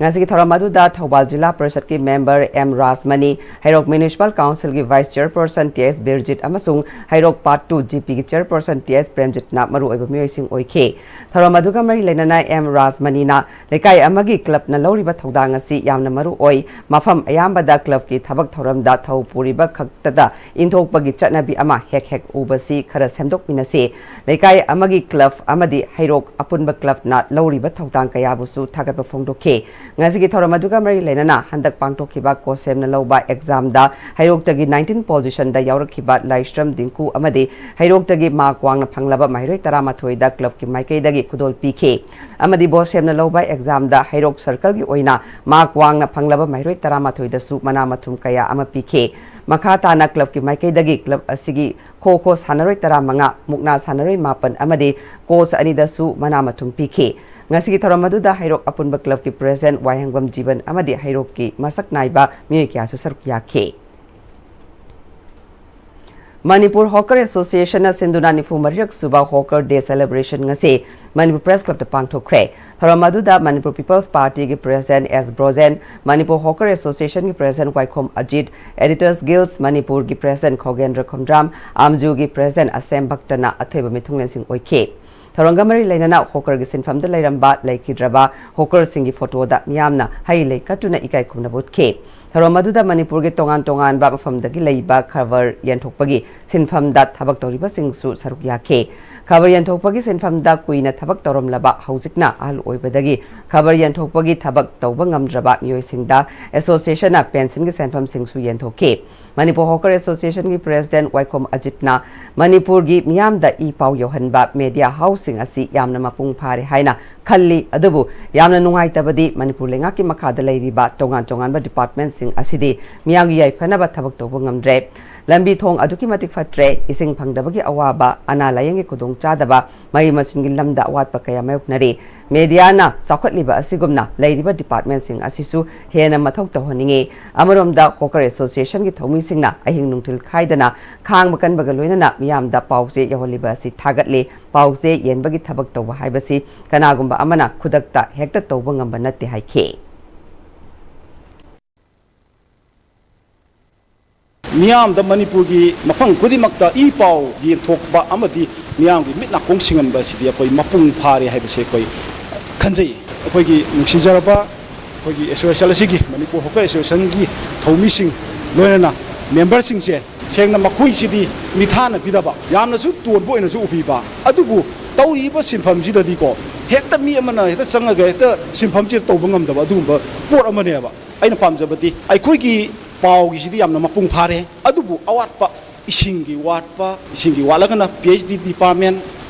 ꯉꯁꯤꯒꯤ ꯊꯧꯔꯝ ꯑꯗꯨꯗ ꯊꯧꯕꯥꯜ ꯖꯤꯂꯥ ꯄꯔꯤꯁꯠꯀꯤ ꯃꯦꯝꯕꯔ ꯑꯦꯝ ꯔꯥꯖꯃꯅꯤ, ꯍꯩꯔꯣꯛ ꯃ꯭ꯌꯨꯅꯤꯁꯤꯄꯥꯜ ꯀꯥꯎꯟꯁꯤꯜꯒꯤ ꯚꯥꯏꯁ ꯆꯤꯌꯔꯄꯔꯁꯟ ꯇꯤ ꯑꯦꯁ ꯕꯤꯔꯖꯤꯠ ꯑꯃꯁꯨꯡ ꯍꯩꯔꯣꯛ ꯄꯥꯔꯠ ꯇꯨ ꯖꯤ ꯄꯤꯒꯤ ꯆꯤꯌꯔꯄꯔꯁꯟ ꯇꯤ ꯑꯦꯁ ꯄ꯭ꯔꯦꯝꯖꯤꯠꯅ ꯃꯔꯨꯑꯣꯏꯕ ꯃꯤꯑꯣꯏꯁꯤꯡ ꯑꯣꯏꯈꯤ꯫ ꯊꯧꯔꯝ ꯑꯗꯨꯒ ꯃꯔꯤ ꯂꯩꯅꯅ ꯑꯦꯝ ꯔꯥꯖꯃꯅꯤꯅ ꯂꯩꯀꯥꯏ ꯑꯃꯒꯤ ꯀ꯭ꯂꯕꯅ ꯂꯧꯔꯤꯕ ꯊꯧꯗꯥꯡ ꯑꯁꯤ ꯌꯥꯝꯅ ꯃꯔꯨ ꯑꯣꯏ, ꯃꯐꯝ ꯑꯌꯥꯝꯕꯗ ꯀ꯭ꯂꯕꯀꯤ ꯊꯕꯛ ꯊꯧꯔꯝꯗ ꯊꯧ ꯄꯨꯔꯤꯕ ꯈꯛꯇꯗ ꯏꯟꯊꯣꯛꯄꯒꯤ ꯆꯠꯅꯕꯤ ꯑꯃ ꯍꯦꯛ ꯍꯦꯛ ꯎꯕꯁꯤ ꯈꯔ ꯁꯦꯝꯗꯣꯛꯃꯤꯟꯅꯁꯤ꯫ ꯂꯩꯀꯥꯏ ꯑꯃꯒꯤ ꯀ꯭ꯂꯕ ꯑꯃꯗꯤ ꯍꯩꯔꯣꯛ ꯑꯄꯨꯟꯕ ꯀ꯭ꯂꯕꯅ ꯂꯧꯔꯤꯕ ꯊꯧꯗꯥꯡ ꯀꯌꯥꯕꯨꯁꯨ ꯊꯥꯒꯠꯄ ꯐꯣꯡꯗꯣꯛꯈꯤ꯫ ꯉꯁꯤꯒꯤ ꯊꯧꯔꯝ ꯑꯗꯨꯒ ꯃꯔꯤ ꯂꯩꯅꯅ ꯍꯟꯗꯛ ꯄꯥꯡꯊꯣꯛꯈꯤꯕ ꯀꯣꯁꯦꯝꯅ ꯂꯧꯕ ꯑꯦꯛꯖꯥꯝꯗ ꯍꯩꯔꯣꯛꯇꯒꯤ ꯅꯥꯏꯟꯇꯤꯟ ꯄꯣꯖꯤꯁꯟꯗ ꯌꯥꯎꯔꯛꯈꯤꯕ ꯂꯥꯏꯁ꯭ꯔꯝ ꯗꯤꯡꯀꯨ ꯑꯃꯗꯤ ꯍꯩꯔꯣꯛꯇꯒꯤ ꯃꯥꯔꯛ ꯋꯥꯡꯅ ꯐꯪꯂꯕ ꯃꯍꯩꯔꯣꯏ ꯇꯔꯥꯃꯥꯊꯣꯏꯗ ꯀ꯭ꯂꯕꯀꯤ ꯃꯥꯏꯀꯩꯗꯒꯤ ꯈꯨꯗꯣꯜ ꯄꯤꯈꯤ꯫ ꯑꯃꯗꯤ ꯕꯣꯁꯦꯝꯅ ꯂꯧꯕ ꯑꯦꯛꯖꯥꯝꯗ ꯍꯩꯔꯣꯛ ꯁꯔꯀꯜꯒꯤ ꯑꯣꯏꯅ ꯃꯥꯔꯛ ꯋꯥꯡꯅ ꯐꯪꯂꯕ ꯃꯍꯩꯔꯣꯏ ꯇꯔꯥꯃꯥꯊꯣꯏꯗꯁꯨ ꯃꯅꯥ ꯃꯊꯨꯝ ꯀꯌꯥ ꯑꯃ ꯄꯤꯈꯤ꯫ ꯃꯈꯥ ꯇꯥꯅ ꯀ꯭ꯂꯕꯀꯤ ꯃꯥꯏꯀꯩꯗꯒꯤ ꯀ꯭ꯂꯕ ꯑꯁꯤꯒꯤ ꯈꯣ ꯈꯣ ꯁꯥꯟꯅꯔꯣꯏ ꯇꯔꯥꯃꯉꯥ, ꯃꯨꯛꯅꯥ ꯁꯥꯟꯅꯔꯣꯏ ꯃꯥꯄꯟ ꯑꯃꯗꯤ ꯀꯣꯆ ꯑꯅꯤꯗꯁꯨ ꯃꯅꯥ ꯃꯊꯨꯝ ꯄꯤꯈꯤ꯫ ꯉꯁꯤꯒꯤ ꯊꯧꯔꯝ ꯑꯗꯨꯗ ꯍꯩꯔꯣꯛ ꯑꯄꯨꯟꯕ ꯀ꯭ꯂꯕꯀꯤ ꯄ꯭ꯔꯦꯁꯤꯗꯦꯟꯠ ꯋꯥꯍꯦꯡꯕꯝ ꯖꯤꯕꯟ ꯑꯃꯗꯤ ꯍꯩꯔꯣꯛꯀꯤ ꯃꯁꯛ ꯅꯥꯏꯕ ꯃꯤꯑꯣꯏ ꯀꯌꯥꯁꯨ ꯁꯔꯨꯛ ꯌꯥꯈꯤ꯫ ꯃꯅꯤꯄꯨꯔ ꯍꯣꯀꯔ ꯑꯦꯁꯣꯁꯤꯌꯦꯁꯟꯅ ꯁꯤꯟꯗꯨꯅ ꯅꯤꯐꯨ ꯃꯔꯤꯔꯛ ꯁꯨꯕ ꯍꯣꯀꯔ ꯗꯦ ꯁꯦꯂꯦꯕ꯭ꯔꯦꯁꯟ ꯉꯁꯤ ꯃꯅꯤꯄꯨꯔ ꯄ꯭ꯔꯦꯁ ꯀ꯭ꯂꯕꯇ ꯄꯥꯡꯊꯣꯛꯈ꯭ꯔꯦ꯫ ꯊꯧꯔꯝ ꯑꯗꯨꯗ ꯃꯅꯤꯄꯨꯔ ꯄꯤꯄꯜꯁ ꯄꯥꯔꯇꯤꯒꯤ ꯄ꯭ꯔꯦꯁꯤꯗꯦꯟꯠ ꯑꯦꯁ ꯕ꯭ꯔꯣꯖꯦꯟ, ꯃꯅꯤꯄꯨꯔ ꯍꯣꯀꯔ ꯑꯦꯁꯣꯁꯤꯌꯦꯁꯟꯒꯤ ꯄ꯭ꯔꯦꯁꯤꯗꯦꯟꯠ ꯋꯥꯏꯈꯣꯝ ꯑꯖꯤꯠ, ꯑꯦꯗꯤꯇꯔꯁ ꯒꯤꯜꯁ ꯃꯅꯤꯄꯨꯔꯒꯤ ꯄ꯭ꯔꯦꯁꯤꯗꯦꯟꯠ ꯈꯣꯒꯦꯟꯗ꯭ꯔ ꯈꯨꯝꯗ꯭ꯔꯥꯝ, ꯑꯥꯝꯖꯨꯒꯤ ꯄ꯭ꯔꯦꯁꯤꯗꯦꯟꯠ ꯑꯁꯦꯝ ꯚꯛꯇꯅ ꯑꯊꯣꯏꯕ ꯃꯤꯊꯨꯡꯂꯦꯟꯁꯤꯡ ꯑꯣꯏꯈꯤ꯫ ꯊꯧꯔꯝꯒ ꯃꯔꯤ ꯂꯩꯅꯅ ꯍꯣꯀꯔꯒꯤ ꯁꯤꯟꯐꯝꯗ ꯂꯩꯔꯝꯕ ꯂꯩꯈꯤꯗ꯭ꯔꯕ ꯍꯣꯀꯔꯁꯤꯡꯒꯤ ꯐꯣꯇꯣꯗ ꯃꯤꯌꯥꯝꯅ ꯍꯩ ꯂꯩ ꯀꯠꯇꯨꯅ ꯏꯀꯥꯏ ꯈꯨꯝꯅꯕ ꯎꯠꯈꯤ꯫ ꯊꯧꯔꯝ ꯑꯗꯨꯗ ꯃꯅꯤꯄꯨꯔꯒꯤ ꯇꯣꯉꯥꯟ ꯇꯣꯉꯥꯟꯕ ꯃꯐꯝꯗꯒꯤ ꯂꯩꯕ ꯈꯕꯔ ꯌꯦꯟꯊꯣꯛꯄꯒꯤ ꯁꯤꯟꯐꯝꯗ ꯊꯕꯛ ꯇꯧꯔꯤꯕꯁꯤꯡꯁꯨ ꯁꯔꯨꯛ ꯌꯥꯈꯤ꯫ ꯈꯕꯔ ꯌꯦꯟꯊꯣꯛꯄꯒꯤ ꯁꯤꯟꯐꯝꯗ ꯀꯨꯏꯅ ꯊꯕꯛ ꯇꯧꯔꯝꯂꯕ, ꯍꯧꯖꯤꯛꯅ ꯑꯍꯜ ꯑꯣꯏꯕꯗꯒꯤ ꯈꯕꯔ ꯌꯦꯟꯊꯣꯛꯄꯒꯤ ꯊꯕꯛ ꯇꯧꯕ ꯉꯝꯗ꯭ꯔꯕ ꯃꯤꯑꯣꯏꯁꯤꯡꯗ ꯑꯦꯁꯣꯁꯤꯌꯦꯁꯟꯅ ꯄꯦꯟꯁꯟꯒꯤ ꯁꯦꯟꯐꯝꯁꯤꯡꯁꯨ ꯌꯦꯟꯊꯣꯛꯈꯤ꯫ ꯃꯅꯤꯄꯨꯔ ꯍꯣꯀꯔ ꯑꯦꯁꯣꯁꯤꯌꯦꯁꯟꯒꯤ ꯄ꯭ꯔꯦꯁꯤꯗꯦꯟꯠ ꯋꯥꯏꯈꯣꯝ ꯑꯖꯤꯠꯅ ꯃꯅꯤꯄꯨꯔꯒꯤ ꯃꯤꯌꯥꯝꯗ ꯏ ꯄꯥꯎ ꯌꯧꯍꯟꯕ ꯃꯦꯗꯤꯌꯥ ꯍꯥꯎꯁꯁꯤꯡ ꯑꯁꯤ ꯌꯥꯝꯅ ꯃꯄꯨꯡ ꯐꯥꯔꯦ ꯍꯥꯏꯅ ꯈꯜꯂꯤ, ꯑꯗꯨꯕꯨ ꯌꯥꯝꯅ ꯅꯨꯡꯉꯥꯏꯇꯕꯗꯤ ꯃꯅꯤꯄꯨꯔ ꯂꯩꯉꯥꯛꯀꯤ ꯃꯈꯥꯗ ꯂꯩꯔꯤꯕ ꯇꯣꯉꯥꯟ ꯇꯣꯉꯥꯟꯕ ꯗꯤꯄꯥꯔꯠꯃꯦꯟꯠꯁꯤꯡ ꯑꯁꯤꯗꯤ ꯃꯤꯌꯥꯝꯒꯤ ꯌꯥꯏꯐꯅꯕ ꯊꯕꯛ ꯇꯧꯕ ꯉꯝꯗ꯭ꯔꯦ꯫ ꯂꯝꯕꯤ ꯊꯣꯡ ꯑꯗꯨꯛꯀꯤ ꯃꯇꯤꯛ ꯐꯠꯇ꯭ꯔꯦ, ꯏꯁꯤꯡ ꯐꯪꯗꯕꯒꯤ ꯑꯋꯥꯕ, ꯑꯅꯥ ꯂꯥꯌꯦꯡꯒꯤ ꯈꯨꯗꯣꯡꯆꯥꯗꯕ, ꯃꯍꯩ ꯃꯁꯤꯡꯒꯤ ꯂꯝꯗ ꯑꯋꯥꯠꯄ ꯀꯌꯥ ꯃꯥꯌꯣꯛꯅꯔꯤ꯫ ꯃꯦꯗꯤꯌꯥꯅ ꯆꯥꯎꯈꯠꯂꯤꯕ ꯑꯁꯤꯒꯨꯝꯅ ꯂꯩꯔꯤꯕ ꯗꯤꯄꯥꯔꯠꯃꯦꯟꯠꯁꯤꯡ ꯑꯁꯤꯁꯨ ꯍꯦꯟꯅ ꯃꯊꯧ ꯇꯧꯍꯟꯅꯤꯡꯏ꯫ ꯑꯃꯔꯣꯝꯗ ꯍꯣꯀꯔ ꯑꯦꯁꯣꯁꯤꯌꯦꯁꯟꯒꯤ ꯊꯧꯃꯤꯁꯤꯡꯅ ꯑꯍꯤꯡ ꯅꯨꯡꯊꯤꯜ ꯈꯥꯏꯗꯅ ꯈꯥꯡꯕ ꯀꯟꯕꯒ ꯂꯣꯏꯅꯅ ꯃꯤꯌꯥꯝꯗ ꯄꯥꯎ ꯆꯦ ꯌꯧꯍꯜꯂꯤꯕ ꯑꯁꯤ ꯊꯥꯒꯠꯂꯤ꯫ ꯄꯥꯎ ꯆꯦ ꯌꯦꯟꯕꯒꯤ ꯊꯕꯛ ꯇꯧꯕ ꯍꯥꯏꯕꯁꯤ ꯀꯅꯥꯒꯨꯝꯕ ꯑꯃꯅ ꯈꯨꯗꯛꯇ ꯍꯦꯛꯇ ꯇꯧꯕ ꯉꯝꯕ ꯅꯠꯇꯦ ꯍꯥꯏꯈꯤ꯫ ꯃꯤꯌꯥꯝꯗ ꯃꯅꯤꯄꯨꯔꯒꯤ ꯃꯐꯝ ꯈꯨꯗꯤꯡꯃꯛꯇ ꯏ ꯄꯥꯎ ꯌꯦꯟꯊꯣꯛꯄ ꯑꯃꯗꯤ ꯃꯤꯌꯥꯝꯒꯤ ꯃꯤꯠ ꯅꯥꯀꯣꯡ ꯁꯤꯡꯍꯟꯕ ꯑꯁꯤꯗꯤ ꯑꯩꯈꯣꯏ ꯃꯄꯨꯡ ꯐꯥꯔꯦ ꯍꯥꯏꯕꯁꯦ ꯑꯩꯈꯣꯏ ꯈꯟꯖꯩ꯫ ꯑꯩꯈꯣꯏꯒꯤ ꯅꯨꯡꯁꯤꯖꯔꯕ ꯑꯩꯈꯣꯏꯒꯤ ꯑꯦꯁꯣꯁꯤꯌꯦꯁꯟ ꯑꯁꯤꯒꯤ, ꯃꯅꯤꯄꯨꯔ ꯍꯣꯀꯔ ꯑꯦꯁꯣꯁꯤꯌꯦꯁꯟꯒꯤ ꯊꯧꯃꯤꯁꯤꯡ, ꯂꯣꯏꯅꯅ ꯃꯦꯝꯕꯔꯁꯤꯡꯁꯦ, ꯁꯦꯡꯅ ꯃꯈꯣꯏꯁꯤꯗꯤ ꯃꯤꯊꯥꯅ ꯄꯤꯗꯕ, ꯌꯥꯝꯅꯁꯨ ꯇꯣꯟꯕ ꯑꯣꯏꯅꯁꯨ ꯎꯕꯤꯕ, ꯑꯗꯨꯕꯨ ꯇꯧꯔꯤꯕ ꯁꯤꯟꯐꯝꯁꯤꯗꯗꯤꯀꯣ, ꯍꯦꯛꯇ ꯃꯤ ꯑꯃꯅ ꯍꯦꯛꯇ ꯆꯪꯉꯒ ꯍꯦꯛꯇ ꯁꯤꯟꯐꯝꯁꯤꯗ ꯇꯧꯕ ꯉꯝꯗꯕ ꯑꯗꯨꯒꯨꯝꯕ ꯄꯣꯠ ꯑꯃꯅꯦꯕ꯫ ꯑꯩꯅ ꯄꯥꯝꯖꯕꯗꯤ ꯑꯩꯈꯣꯏꯒꯤ ꯄꯥꯎꯒꯤꯁꯤꯗꯤ ꯌꯥꯝꯅ ꯃꯄꯨꯡ ꯐꯥꯔꯦ, ꯑꯗꯨꯕꯨ ꯑꯋꯥꯠꯄ, ꯏꯁꯤꯡꯒꯤ ꯋꯥꯠꯄ, ꯏꯁꯤꯡꯒꯤ ꯋꯥꯠꯂꯒꯅ ꯄꯤ ꯑꯩꯆ ꯗꯤ ꯗꯤꯄꯥꯔꯠꯃꯦꯟ,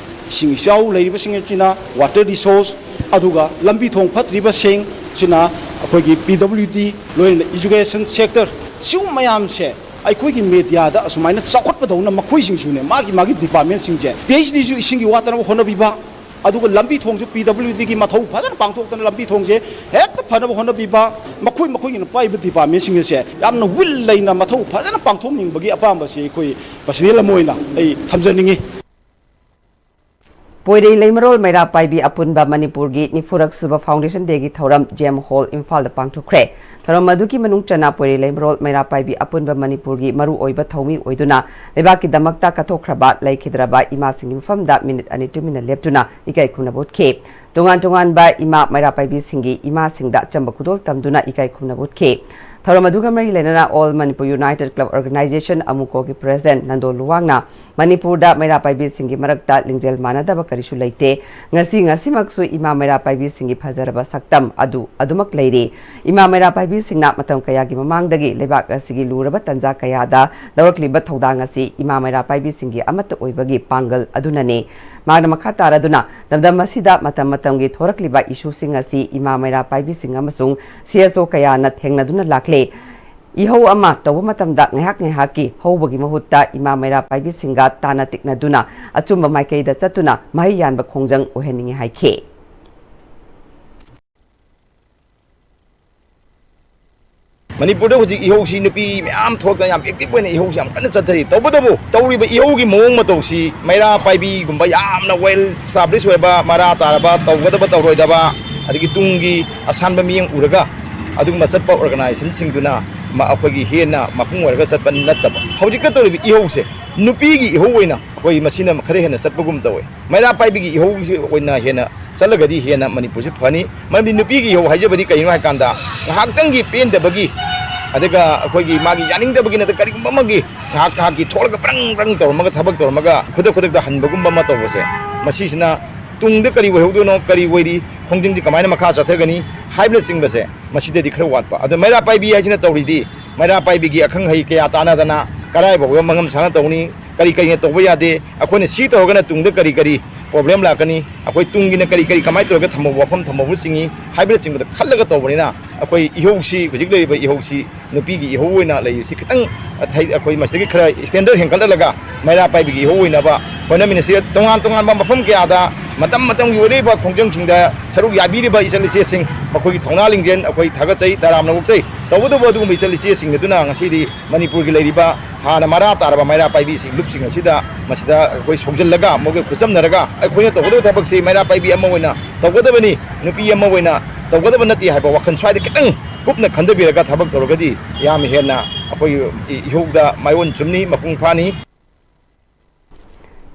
ꯏꯁꯤꯡ ꯏꯆꯥꯎ ꯂꯩꯔꯤꯕꯁꯤꯡ ꯑꯁꯤꯅ ꯋꯥꯇꯔ ꯔꯤꯁꯣꯔꯁ, ꯑꯗꯨꯒ ꯂꯝꯕꯤ ꯊꯣꯡ ꯐꯠꯇ꯭ꯔꯤꯕꯁꯤꯡ ꯑꯁꯤꯅ ꯑꯩꯈꯣꯏꯒꯤ ꯄꯤ ꯗꯕ꯭ꯂꯤꯎ ꯗꯤ, ꯂꯣꯏꯅꯅ ꯏꯖꯨꯀꯦꯁꯟ ꯁꯦꯛꯇꯔ, ꯁꯤꯒꯨꯝꯕ ꯃꯌꯥꯝꯁꯦ ꯑꯩꯈꯣꯏꯒꯤ ꯃꯦꯗꯤꯌꯥꯗ ꯑꯁꯨꯃꯥꯏꯅ ꯆꯥꯎꯈꯠꯄꯗꯧꯅ ꯃꯈꯣꯏꯁꯤꯡꯁꯨꯅꯦ, ꯃꯥꯒꯤ ꯃꯥꯒꯤ ꯗꯤꯄꯥꯔꯠꯃꯦꯟꯁꯤꯡꯁꯦ, ꯄꯤ ꯑꯩꯆ ꯗꯤꯁꯨ ꯏꯁꯤꯡꯒꯤ ꯋꯥꯠꯇꯅꯕ ꯍꯣꯠꯅꯕꯤꯕ, ꯑꯗꯨꯒ ꯂꯝꯕꯤ ꯊꯣꯡꯁꯨ ꯄꯤ ꯗꯕ꯭ꯂꯤꯎ ꯗꯤꯒꯤ ꯃꯊꯧ ꯐꯖꯅ ꯄꯥꯡꯊꯣꯛꯇꯅ ꯂꯝꯕꯤ ꯊꯣꯡꯁꯦ ꯍꯦꯛꯇ ꯐꯅꯕ ꯍꯣꯠꯅꯕꯤꯕ, ꯃꯈꯣꯏ ꯃꯈꯣꯏꯒꯤꯅ ꯄꯥꯏꯕ ꯗꯤꯄꯥꯔꯠꯃꯦꯟꯁꯤꯡ ꯑꯁꯦ ꯌꯥꯝꯅ ꯋꯤꯜ ꯂꯩꯅ ꯃꯊꯧ ꯐꯖꯅ ꯄꯥꯡꯊꯣꯛꯅꯤꯡꯕꯒꯤ ꯑꯄꯥꯝꯕꯁꯤ ꯑꯩꯈꯣꯏ ꯄꯔꯁꯅꯦꯜ ꯑꯃ ꯑꯣꯏꯅ ꯑꯩ ꯊꯝꯖꯅꯤꯡꯉꯤ꯫ ꯄꯣꯏꯔꯩ ꯂꯩꯃꯔꯣꯜ ꯃꯩꯔꯥ ꯄꯥꯏꯕꯤ ꯑꯄꯨꯟꯕ ꯃꯅꯤꯄꯨꯔꯒꯤ ꯅꯤꯐꯨꯔꯛ ꯁꯨꯕ ꯐꯥꯎꯟꯗꯦꯁꯟ ꯗꯦꯒꯤ ꯊꯧꯔꯝ ꯖꯦꯝ ꯍꯣꯜ ꯏꯝꯐꯥꯜꯗ ꯄꯥꯡꯊꯣꯛꯈ꯭ꯔꯦ꯫ ꯊꯧꯔꯝ ꯑꯗꯨꯒꯤ ꯃꯅꯨꯡ ꯆꯟꯅ ꯄꯣꯏꯔꯩ ꯂꯩꯃꯔꯣꯜ ꯃꯩꯔꯥ ꯄꯥꯏꯕꯤ ꯑꯄꯨꯟꯕ ꯃꯅꯤꯄꯨꯔꯒꯤ ꯃꯔꯨꯑꯣꯏꯕ ꯊꯧꯃꯤ ꯑꯣꯏꯗꯨꯅ ꯂꯩꯕꯥꯛꯀꯤꯗꯃꯛꯇ ꯀꯠꯊꯣꯛꯈ꯭ꯔꯕ ꯂꯩꯈꯤꯗ꯭ꯔꯕ ꯏꯃꯥꯁꯤꯡꯒꯤ ꯃꯐꯝꯗ ꯃꯤꯅꯤꯠ ꯑꯅꯤ ꯇꯨꯃꯤꯟꯅ ꯂꯦꯞꯇꯨꯅ ꯏꯀꯥꯏ ꯈꯨꯝꯅꯕ ꯎꯠꯈꯤ꯫ ꯇꯣꯉꯥꯟ ꯇꯣꯉꯥꯟꯕ ꯏꯃꯥ ꯃꯩꯔꯥ ꯄꯥꯏꯕꯤꯁꯤꯡꯒꯤ ꯏꯃꯥꯁꯤꯡꯗ ꯑꯆꯝꯕ ꯈꯨꯗꯣꯜ ꯇꯝꯗꯨꯅ ꯏꯀꯥꯏ ꯈꯨꯝꯅꯕ ꯎꯠꯈꯤ꯫ ꯊꯧꯔꯝ ꯑꯗꯨꯒ ꯃꯔꯤ ꯂꯩꯅꯅ All Manipur United Club Organization, ꯑꯃꯨꯀꯣꯒꯤ president Nando ꯂꯨꯋꯥꯡꯅ ꯃꯅꯤꯄꯨꯔꯗ ꯃꯩꯔꯥ ꯄꯥꯏꯕꯤꯁꯤꯡꯒꯤ ꯃꯔꯛꯇ ꯂꯤꯡꯖꯦꯜ ꯃꯥꯟꯅꯗꯕ ꯀꯔꯤꯁꯨ ꯂꯩꯇꯦ꯫ ꯉꯁꯤ ꯉꯁꯤꯃꯛꯁꯨ ꯏꯃꯥ ꯃꯩꯔꯥ ꯄꯥꯏꯕꯤꯁꯤꯡꯒꯤ ꯐꯖꯔꯕ ꯁꯛꯇꯝ ꯑꯗꯨ ꯑꯗꯨꯃꯛ ꯂꯩꯔꯤ꯫ ꯏꯃꯥ ꯃꯩꯔꯥ ꯄꯥꯏꯕꯤꯁꯤꯡꯅ ꯃꯇꯝ ꯀꯌꯥꯒꯤ ꯃꯃꯥꯡꯗꯒꯤ ꯂꯩꯕꯥꯛ ꯑꯁꯤꯒꯤ ꯂꯨꯔꯕ ꯇꯟꯖꯥ ꯀꯌꯥꯗ ꯂꯧꯔꯛꯂꯤꯕ ꯊꯧꯗꯥꯡ ꯑꯁꯤ ꯏꯃꯥ ꯃꯩꯔꯥ ꯄꯥꯏꯕꯤꯁꯤꯡꯒꯤ ꯑꯃꯠꯇ ꯑꯣꯏꯕꯒꯤ ꯄꯥꯡꯒꯜ ꯑꯗꯨꯅꯅꯤ꯫ ꯃꯍꯥꯛꯅ ꯃꯈꯥ ꯇꯥꯔꯗꯨꯅ, ꯂꯝꯗꯝ ꯑꯁꯤꯗ ꯃꯇꯝ ꯃꯇꯝꯒꯤ ꯊꯣꯔꯛꯂꯤꯕ issueꯁꯤꯡ ꯑꯁꯤ ꯏꯃꯥ ꯃꯩꯔꯥ ꯄꯥꯏꯕꯤꯁꯤꯡ ꯑꯃꯁꯨꯡ CSO ꯀꯌꯥꯅ ꯊꯦꯡꯅꯗꯨꯅ ꯂꯥꯛꯂꯦ꯫ ꯏꯍꯧ ꯑꯃ ꯇꯧꯕ ꯃꯇꯝꯗ ꯉꯥꯏꯍꯥꯛ ꯉꯥꯏꯍꯥꯛꯀꯤ ꯍꯧꯕꯒꯤ ꯃꯍꯨꯠꯇ ꯏꯃꯥ ꯃꯩꯔꯥ ꯄꯥꯏꯕꯤꯁꯤꯡꯒ ꯇꯥꯟꯅ ꯇꯤꯛꯅꯗꯨꯅ ꯑꯆꯨꯝꯕ ꯃꯥꯏꯀꯩꯗ ꯆꯠꯇꯨꯅ ꯃꯍꯩ ꯌꯥꯟꯕ ꯈꯣꯡꯖꯪ ꯑꯣꯏꯍꯟꯅꯤꯡꯏ ꯍꯥꯏꯈꯤ꯫ ꯃꯅꯤꯄꯨꯔꯗ ꯍꯧꯖꯤꯛ ꯏꯍꯧꯁꯤ ꯅꯨꯄꯤ ꯃꯌꯥꯝ ꯊꯣꯛꯂꯛꯇꯅ ꯌꯥꯝ active ꯑꯣꯏꯅ ꯏꯍꯧꯁꯤ ꯌꯥꯝ ꯀꯟꯅ ꯆꯠꯊꯔꯤ꯫ ꯇꯧꯕꯇꯕꯨ ꯇꯧꯔꯤꯕ ꯏꯍꯧꯒꯤ ꯃꯑꯣꯡ ꯃꯇꯧꯁꯤ ꯃꯩꯔꯥ ꯄꯥꯏꯕꯤꯒꯨꯝꯕ ꯌꯥꯝꯅ well established ꯑꯣꯏꯕ, ꯃꯔꯥ ꯇꯥꯔꯕ, ꯇꯧꯒꯗꯕ ꯇꯧꯔꯣꯏꯗꯕ, ꯑꯗꯒꯤ ꯇꯨꯡꯒꯤ ꯑꯁꯥꯟꯕ ꯃꯤꯠꯌꯦꯡ ꯎꯔꯒ ꯑꯗꯨꯒꯨꯝꯕ ꯆꯠꯄ organizationꯁꯤꯡꯗꯨꯅ ꯃ-, ꯑꯩꯈꯣꯏꯒꯤ ꯍꯦꯟꯅ ꯃꯄꯨꯡ ꯑꯣꯏꯔꯒ ꯆꯠꯄ ꯅꯠꯇꯕ, ꯍꯧꯖꯤꯛꯀ ꯇꯧꯔꯤꯕ ꯏꯍꯧꯁꯦ ꯅꯨꯄꯤꯒꯤ ꯏꯍꯧ ꯑꯣꯏꯅ ꯑꯩꯈꯣꯏ ꯃꯁꯤꯅ ꯈꯔ ꯍꯦꯟꯅ ꯆꯠꯄꯒꯨꯝ ꯇꯧꯋꯦ꯫ ꯃꯩꯔꯥ ꯄꯥꯏꯕꯤꯒꯤ ꯏꯍꯧꯁꯤ ꯑꯣꯏꯅ ꯍꯦꯟꯅ ꯆꯠꯂꯒꯗꯤ ꯍꯦꯟꯅ ꯃꯅꯤꯄꯨꯔꯁꯤ ꯐꯅꯤ꯫ ꯃꯔꯝꯗꯤ ꯅꯨꯄꯤꯒꯤ ꯏꯍꯧ ꯍꯥꯏꯖꯕꯗꯤ ꯀꯩꯅꯣ ꯍꯥꯏ ꯀꯥꯟꯗ, ꯉꯥꯏꯍꯥꯛꯇꯪꯒꯤ ꯄꯦꯟꯗꯕꯒꯤ, ꯑꯗꯨꯒ ꯑꯩꯈꯣꯏꯒꯤ ꯃꯥꯒꯤ ꯌꯥꯅꯤꯡꯗꯕꯒꯤ ꯅꯠꯇ꯭ꯔꯒ ꯀꯔꯤꯒꯨꯝꯕ ꯑꯃꯒꯤ ꯉꯥꯏꯍꯥꯛ ꯉꯥꯏꯍꯥꯛꯀꯤ ꯊꯣꯛꯂꯒ ꯕ꯭ꯔꯪ ꯕ꯭ꯔꯪ ꯇꯧꯔꯝꯃꯒ, ꯊꯕꯛ ꯇꯧꯔꯝꯃꯒ ꯈꯨꯗꯛ ꯈꯨꯗꯛꯇ ꯍꯟꯕꯒꯨꯝꯕ ꯑꯃ ꯇꯧꯕꯁꯦ, ꯃꯁꯤꯁꯤꯅ ꯇꯨꯡꯗ ꯀꯔꯤ ꯑꯣꯏꯍꯧꯗꯣꯏꯅꯣ, ꯀꯔꯤ ꯑꯣꯏꯔꯤ, ꯈꯣꯡꯖꯪꯁꯤ ꯀꯃꯥꯏꯅ ꯃꯈꯥ ꯆꯠꯊꯒꯅꯤ ꯍꯥꯏꯕꯅꯆꯤꯡꯕꯁꯦ, ꯃꯁꯤꯗꯗꯤ ꯈꯔ ꯋꯥꯠꯄ꯫ ꯑꯗꯣ ꯃꯩꯔꯥ ꯄꯥꯏꯕꯤ ꯍꯥꯏꯁꯤꯅ ꯇꯧꯔꯤꯗꯤ, ꯃꯩꯔꯥ ꯄꯥꯏꯕꯤꯒꯤ ꯑꯈꯪ ꯑꯍꯩ ꯀꯌꯥ ꯇꯥꯟꯅꯗꯅ ꯀꯔꯥꯏ ꯐꯥꯎꯕ ꯃꯉꯝ ꯁꯥꯅ ꯇꯧꯅꯤ, ꯀꯔꯤ ꯀꯔꯤꯅ ꯇꯧꯕ ꯌꯥꯗꯦ, ꯑꯩꯈꯣꯏꯅ ꯁꯤ ꯇꯧꯔꯒꯅ ꯇꯨꯡꯗ ꯀꯔꯤ ꯀꯔꯤ problem ꯂꯥꯛꯀꯅꯤ, ꯑꯩꯈꯣꯏ ꯇꯨꯡꯒꯤꯅ ꯀꯔꯤ ꯀꯔꯤ ꯀꯃꯥꯏꯅ ꯇꯧꯔꯒ ꯊꯝꯍꯧꯕ, ꯋꯥꯐꯝ ꯊꯝꯍꯧꯕꯁꯤꯡꯉꯤ ꯍꯥꯏꯕꯅꯆꯤꯡꯕꯗ ꯈꯜꯂꯒ ꯇꯧꯕꯅꯤꯅ, ꯑꯩꯈꯣꯏ ꯏꯍꯧꯁꯤ, ꯍꯧꯖꯤꯛ ꯂꯩꯔꯤꯕ ꯏꯍꯧꯁꯤ, ꯅꯨꯄꯤꯒꯤ ꯏꯍꯧ ꯑꯣꯏꯅ ꯂꯩꯔꯤꯕꯁꯤ ꯈꯤꯇꯪ ꯑꯊꯩ-, ꯑꯩꯈꯣꯏ ꯃꯁꯤꯗꯒꯤ ꯈꯔ standard ꯍꯦꯟꯒꯠꯍꯜꯂꯒ ꯃꯩꯔꯥ ꯄꯥꯏꯕꯤꯒꯤ ꯏꯍꯧ ꯑꯣꯏꯅꯕ ꯍꯣꯠꯅꯃꯤꯟꯅꯁꯤ꯫ ꯇꯣꯉꯥꯟ ꯇꯣꯉꯥꯟꯕ ꯃꯐꯝ ꯀꯌꯥꯗ ꯃꯇꯝ ꯃꯇꯝꯒꯤ ꯑꯣꯏꯔꯛꯏꯕ ꯈꯣꯡꯖꯪꯁꯤꯡꯗ ꯁꯔꯨꯛ ꯌꯥꯕꯤꯔꯤꯕ ꯏꯆꯜ ꯏꯆꯦꯁꯤꯡ, ꯃꯈꯣꯏꯒꯤ ꯊꯧꯅꯥ ꯂꯤꯡꯖꯦꯜ ꯑꯩꯈꯣꯏ ꯊꯥꯒꯠꯆꯩ, ꯇꯔꯥꯝꯅ ꯑꯣꯛꯆꯩ꯫ ꯇꯧꯕꯇꯕꯨ ꯑꯗꯨꯒꯨꯝꯕ ꯏꯆꯜ ꯏꯆꯦꯁꯤꯡ ꯑꯗꯨꯅ ꯉꯁꯤꯗꯤ ꯃꯅꯤꯄꯨꯔꯒꯤ ꯂꯩꯔꯤꯕ ꯍꯥꯟꯅ ꯃꯔꯥ ꯇꯥꯔꯕ ꯃꯩꯔꯥ ꯄꯥꯏꯕꯤꯁꯤꯡ, ꯂꯨꯞꯁꯤꯡ ꯑꯁꯤꯗ ꯃꯁꯤꯗ ꯑꯩꯈꯣꯏ ꯁꯧꯖꯜꯂꯒ, ꯃꯈꯣꯏꯒ ꯈꯨꯠꯆꯝꯅꯔꯒ, ꯑꯩꯈꯣꯏꯅ ꯇꯧꯒꯗꯕ ꯊꯕꯛꯁꯤ ꯃꯩꯔꯥ ꯄꯥꯏꯕꯤ ꯑꯃ ꯑꯣꯏꯅ ꯇꯧꯒꯗꯕꯅꯤ, ꯅꯨꯄꯤ ꯑꯃ ꯑꯣꯏꯅ ꯇꯧꯒꯗꯕ ꯅꯠꯇꯦ ꯍꯥꯏꯕ ꯋꯥꯈꯜ ꯁ꯭ꯋꯥꯏꯗ ꯈꯤꯇꯪ ꯀꯨꯞꯅ ꯈꯟꯊꯕꯤꯔꯒ ꯊꯕꯛ ꯇꯧꯔꯒꯗꯤ ꯌꯥꯝ ꯍꯦꯟꯅ ꯑꯩꯈꯣꯏ ꯏꯍꯧꯗ ꯃꯥꯏꯑꯣꯟ ꯆꯨꯝꯅꯤ, ꯃꯄꯨꯡ ꯐꯥꯅꯤ꯫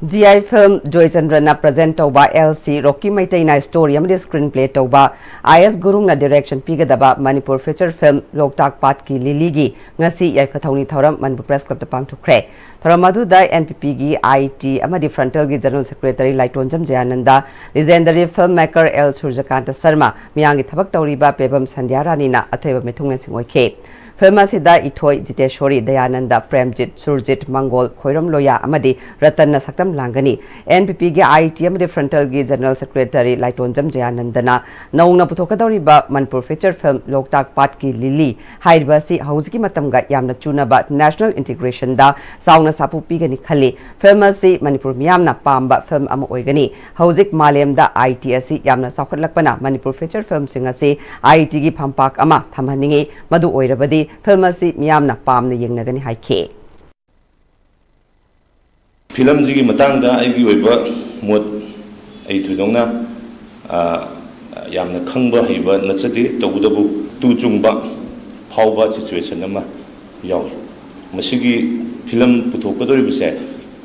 ꯖꯤ ꯑꯥꯏ ꯐꯤꯜꯝ ꯖꯣꯏꯆꯟꯗ꯭ꯔꯅ ꯄ꯭ꯔꯖꯦꯟ ꯇꯧꯕ, ꯑꯦꯜ ꯁꯤ ꯔꯣꯛꯀꯤ ꯃꯩꯇꯩꯅ ꯁ꯭ꯇꯣꯔꯤ ꯑꯃꯗꯤ ꯁ꯭ꯀ꯭ꯔꯤꯟ ꯄ꯭ꯂꯦ ꯇꯧꯕ, ꯑꯥꯏ ꯑꯦꯁ ꯒꯨꯔꯨꯡꯅ ꯗꯤꯔꯦꯛꯁꯟ ꯄꯤꯒꯗꯕ ꯃꯅꯤꯄꯨꯔ ꯐꯤꯆꯔ ꯐꯤꯜꯝ ꯂꯣꯛꯇꯥꯛ ꯄꯥꯠꯀꯤ ꯂꯤꯂꯤꯒꯤ ꯉꯁꯤ ꯌꯥꯏꯐ ꯊꯧꯅꯤ ꯊꯧꯔꯝ ꯃꯅꯤꯄꯨꯔ ꯄ꯭ꯔꯦꯁ ꯀ꯭ꯂꯕꯇ ꯄꯥꯡꯊꯣꯛꯈ꯭ꯔꯦ꯫ ꯊꯧꯔꯝ ꯑꯗꯨꯗ ꯑꯦꯟ ꯄꯤ ꯄꯤꯒꯤ ꯑꯥꯏ ꯇꯤ ꯑꯃꯗꯤ ꯐ꯭ꯔꯟꯇꯦꯜꯒꯤ general secretary Laitonjam Jayananda, legendary film maker L Surjakanta Sharma, ꯃꯤꯌꯥꯝꯒꯤ ꯊꯕꯛ ꯇꯧꯔꯤꯕ ꯄꯦꯕꯝ ꯁꯟꯙ꯭ꯌꯥ ꯔꯥꯅꯤꯅ ꯑꯊꯣꯏꯕ ꯃꯤꯊꯨꯡꯂꯦꯟꯁꯤꯡ ꯑꯣꯏꯈꯤ꯫ ꯐꯤꯜꯝ ꯑꯁꯤꯗ ꯏꯊꯣꯏ, ꯖꯤꯇꯦꯁꯣꯔꯤ, ꯗꯌꯥꯅꯟꯗ, ꯄ꯭ꯔꯦꯝꯖꯤꯠ, ꯁꯨꯔꯖꯤꯠ, ꯃꯪꯒꯣꯜ, ꯈꯣꯏꯔꯝ ꯂꯣꯌꯥ ꯑꯃꯗꯤ ꯔꯇꯟꯅ ꯁꯛꯇꯝ ꯂꯥꯡꯒꯅꯤ꯫ ꯑꯦꯟ ꯄꯤ ꯄꯤꯒꯤ ꯑꯥꯏ ꯇꯤ ꯑꯃꯗꯤ ꯐ꯭ꯔꯟꯇꯦꯜꯒꯤ ꯖꯦꯅꯔꯦꯜ ꯁꯦꯀ꯭ꯔꯦꯇꯔꯤ ꯂꯥꯏꯇꯣꯟꯖꯝ ꯖꯌꯥꯅꯟꯗꯅ ꯅꯧꯅ ꯄꯨꯊꯣꯛꯀꯗꯧꯔꯤꯕ ꯃꯅꯤꯄꯨꯔ ꯐꯤꯆꯔ ꯐꯤꯜꯝ ꯂꯣꯛꯇꯥꯛ ꯄꯥꯠꯀꯤ ꯂꯤꯂꯤ ꯍꯥꯏꯔꯤꯕ ꯑꯁꯤ ꯍꯧꯖꯤꯛꯀꯤ ꯃꯇꯝꯒ ꯌꯥꯝꯅ ꯆꯨꯅꯕ ꯅꯦꯁꯅꯦꯜ ꯏꯟꯇꯤꯒ꯭ꯔꯦꯁꯟꯗ ꯆꯥꯎꯅ ꯁꯥꯐꯨ ꯄꯤꯒꯅꯤ ꯈꯜꯂꯤ꯫ ꯐꯤꯜꯝ ꯑꯁꯤ ꯃꯅꯤꯄꯨꯔ ꯃꯤꯌꯥꯝꯅ ꯄꯥꯝꯕ ꯐꯤꯜꯝ ꯑꯃ ꯑꯣꯏꯒꯅꯤ꯫ ꯍꯧꯖꯤꯛ ꯃꯥꯂꯦꯝꯗ ꯑꯥꯏ ꯇꯤ ꯑꯁꯤ ꯌꯥꯝꯅ ꯆꯥꯎꯈꯠꯂꯛꯄꯅ ꯃꯅꯤꯄꯨꯔ ꯐꯤꯆꯔ ꯐꯤꯜꯝꯁꯤꯡ ꯑꯁꯤ ꯑꯥꯏ ꯇꯤꯒꯤ ꯐꯝꯄꯥꯛ ꯑꯃ ꯊꯝꯍꯟꯅꯤꯡꯏ꯫ ꯃꯗꯨ ꯑꯣꯏꯔꯕꯗꯤ ꯐꯤꯜꯝ ꯑꯁꯤ ꯃꯤꯌꯥꯝꯅ ꯄꯥꯝꯅ ꯌꯦꯡꯅꯒꯅꯤ ꯍꯥꯏꯈꯤ꯫ ꯐꯤꯂꯝꯁꯤꯒꯤ ꯃꯇꯥꯡꯗ ꯑꯩꯒꯤ ꯑꯣꯏꯕ ꯃꯣꯠ ꯑꯩ ꯊꯣꯏꯗꯣꯛꯅ, ꯑ, ꯌꯥꯝꯅ ꯈꯪꯕ ꯍꯩꯕ ꯅꯠꯆꯗꯦ꯫ ꯇꯧꯕꯇꯕꯨ ꯇꯨ ꯆꯨꯡꯕ ꯐꯥꯎꯕ ꯁꯤꯆꯨꯋꯦꯁꯟ ꯑꯃ ꯌꯥꯎꯏ꯫ ꯃꯁꯤꯒꯤ ꯐꯤꯂꯝ ꯄꯨꯊꯣꯛꯀꯗꯧꯔꯤꯕꯁꯦ,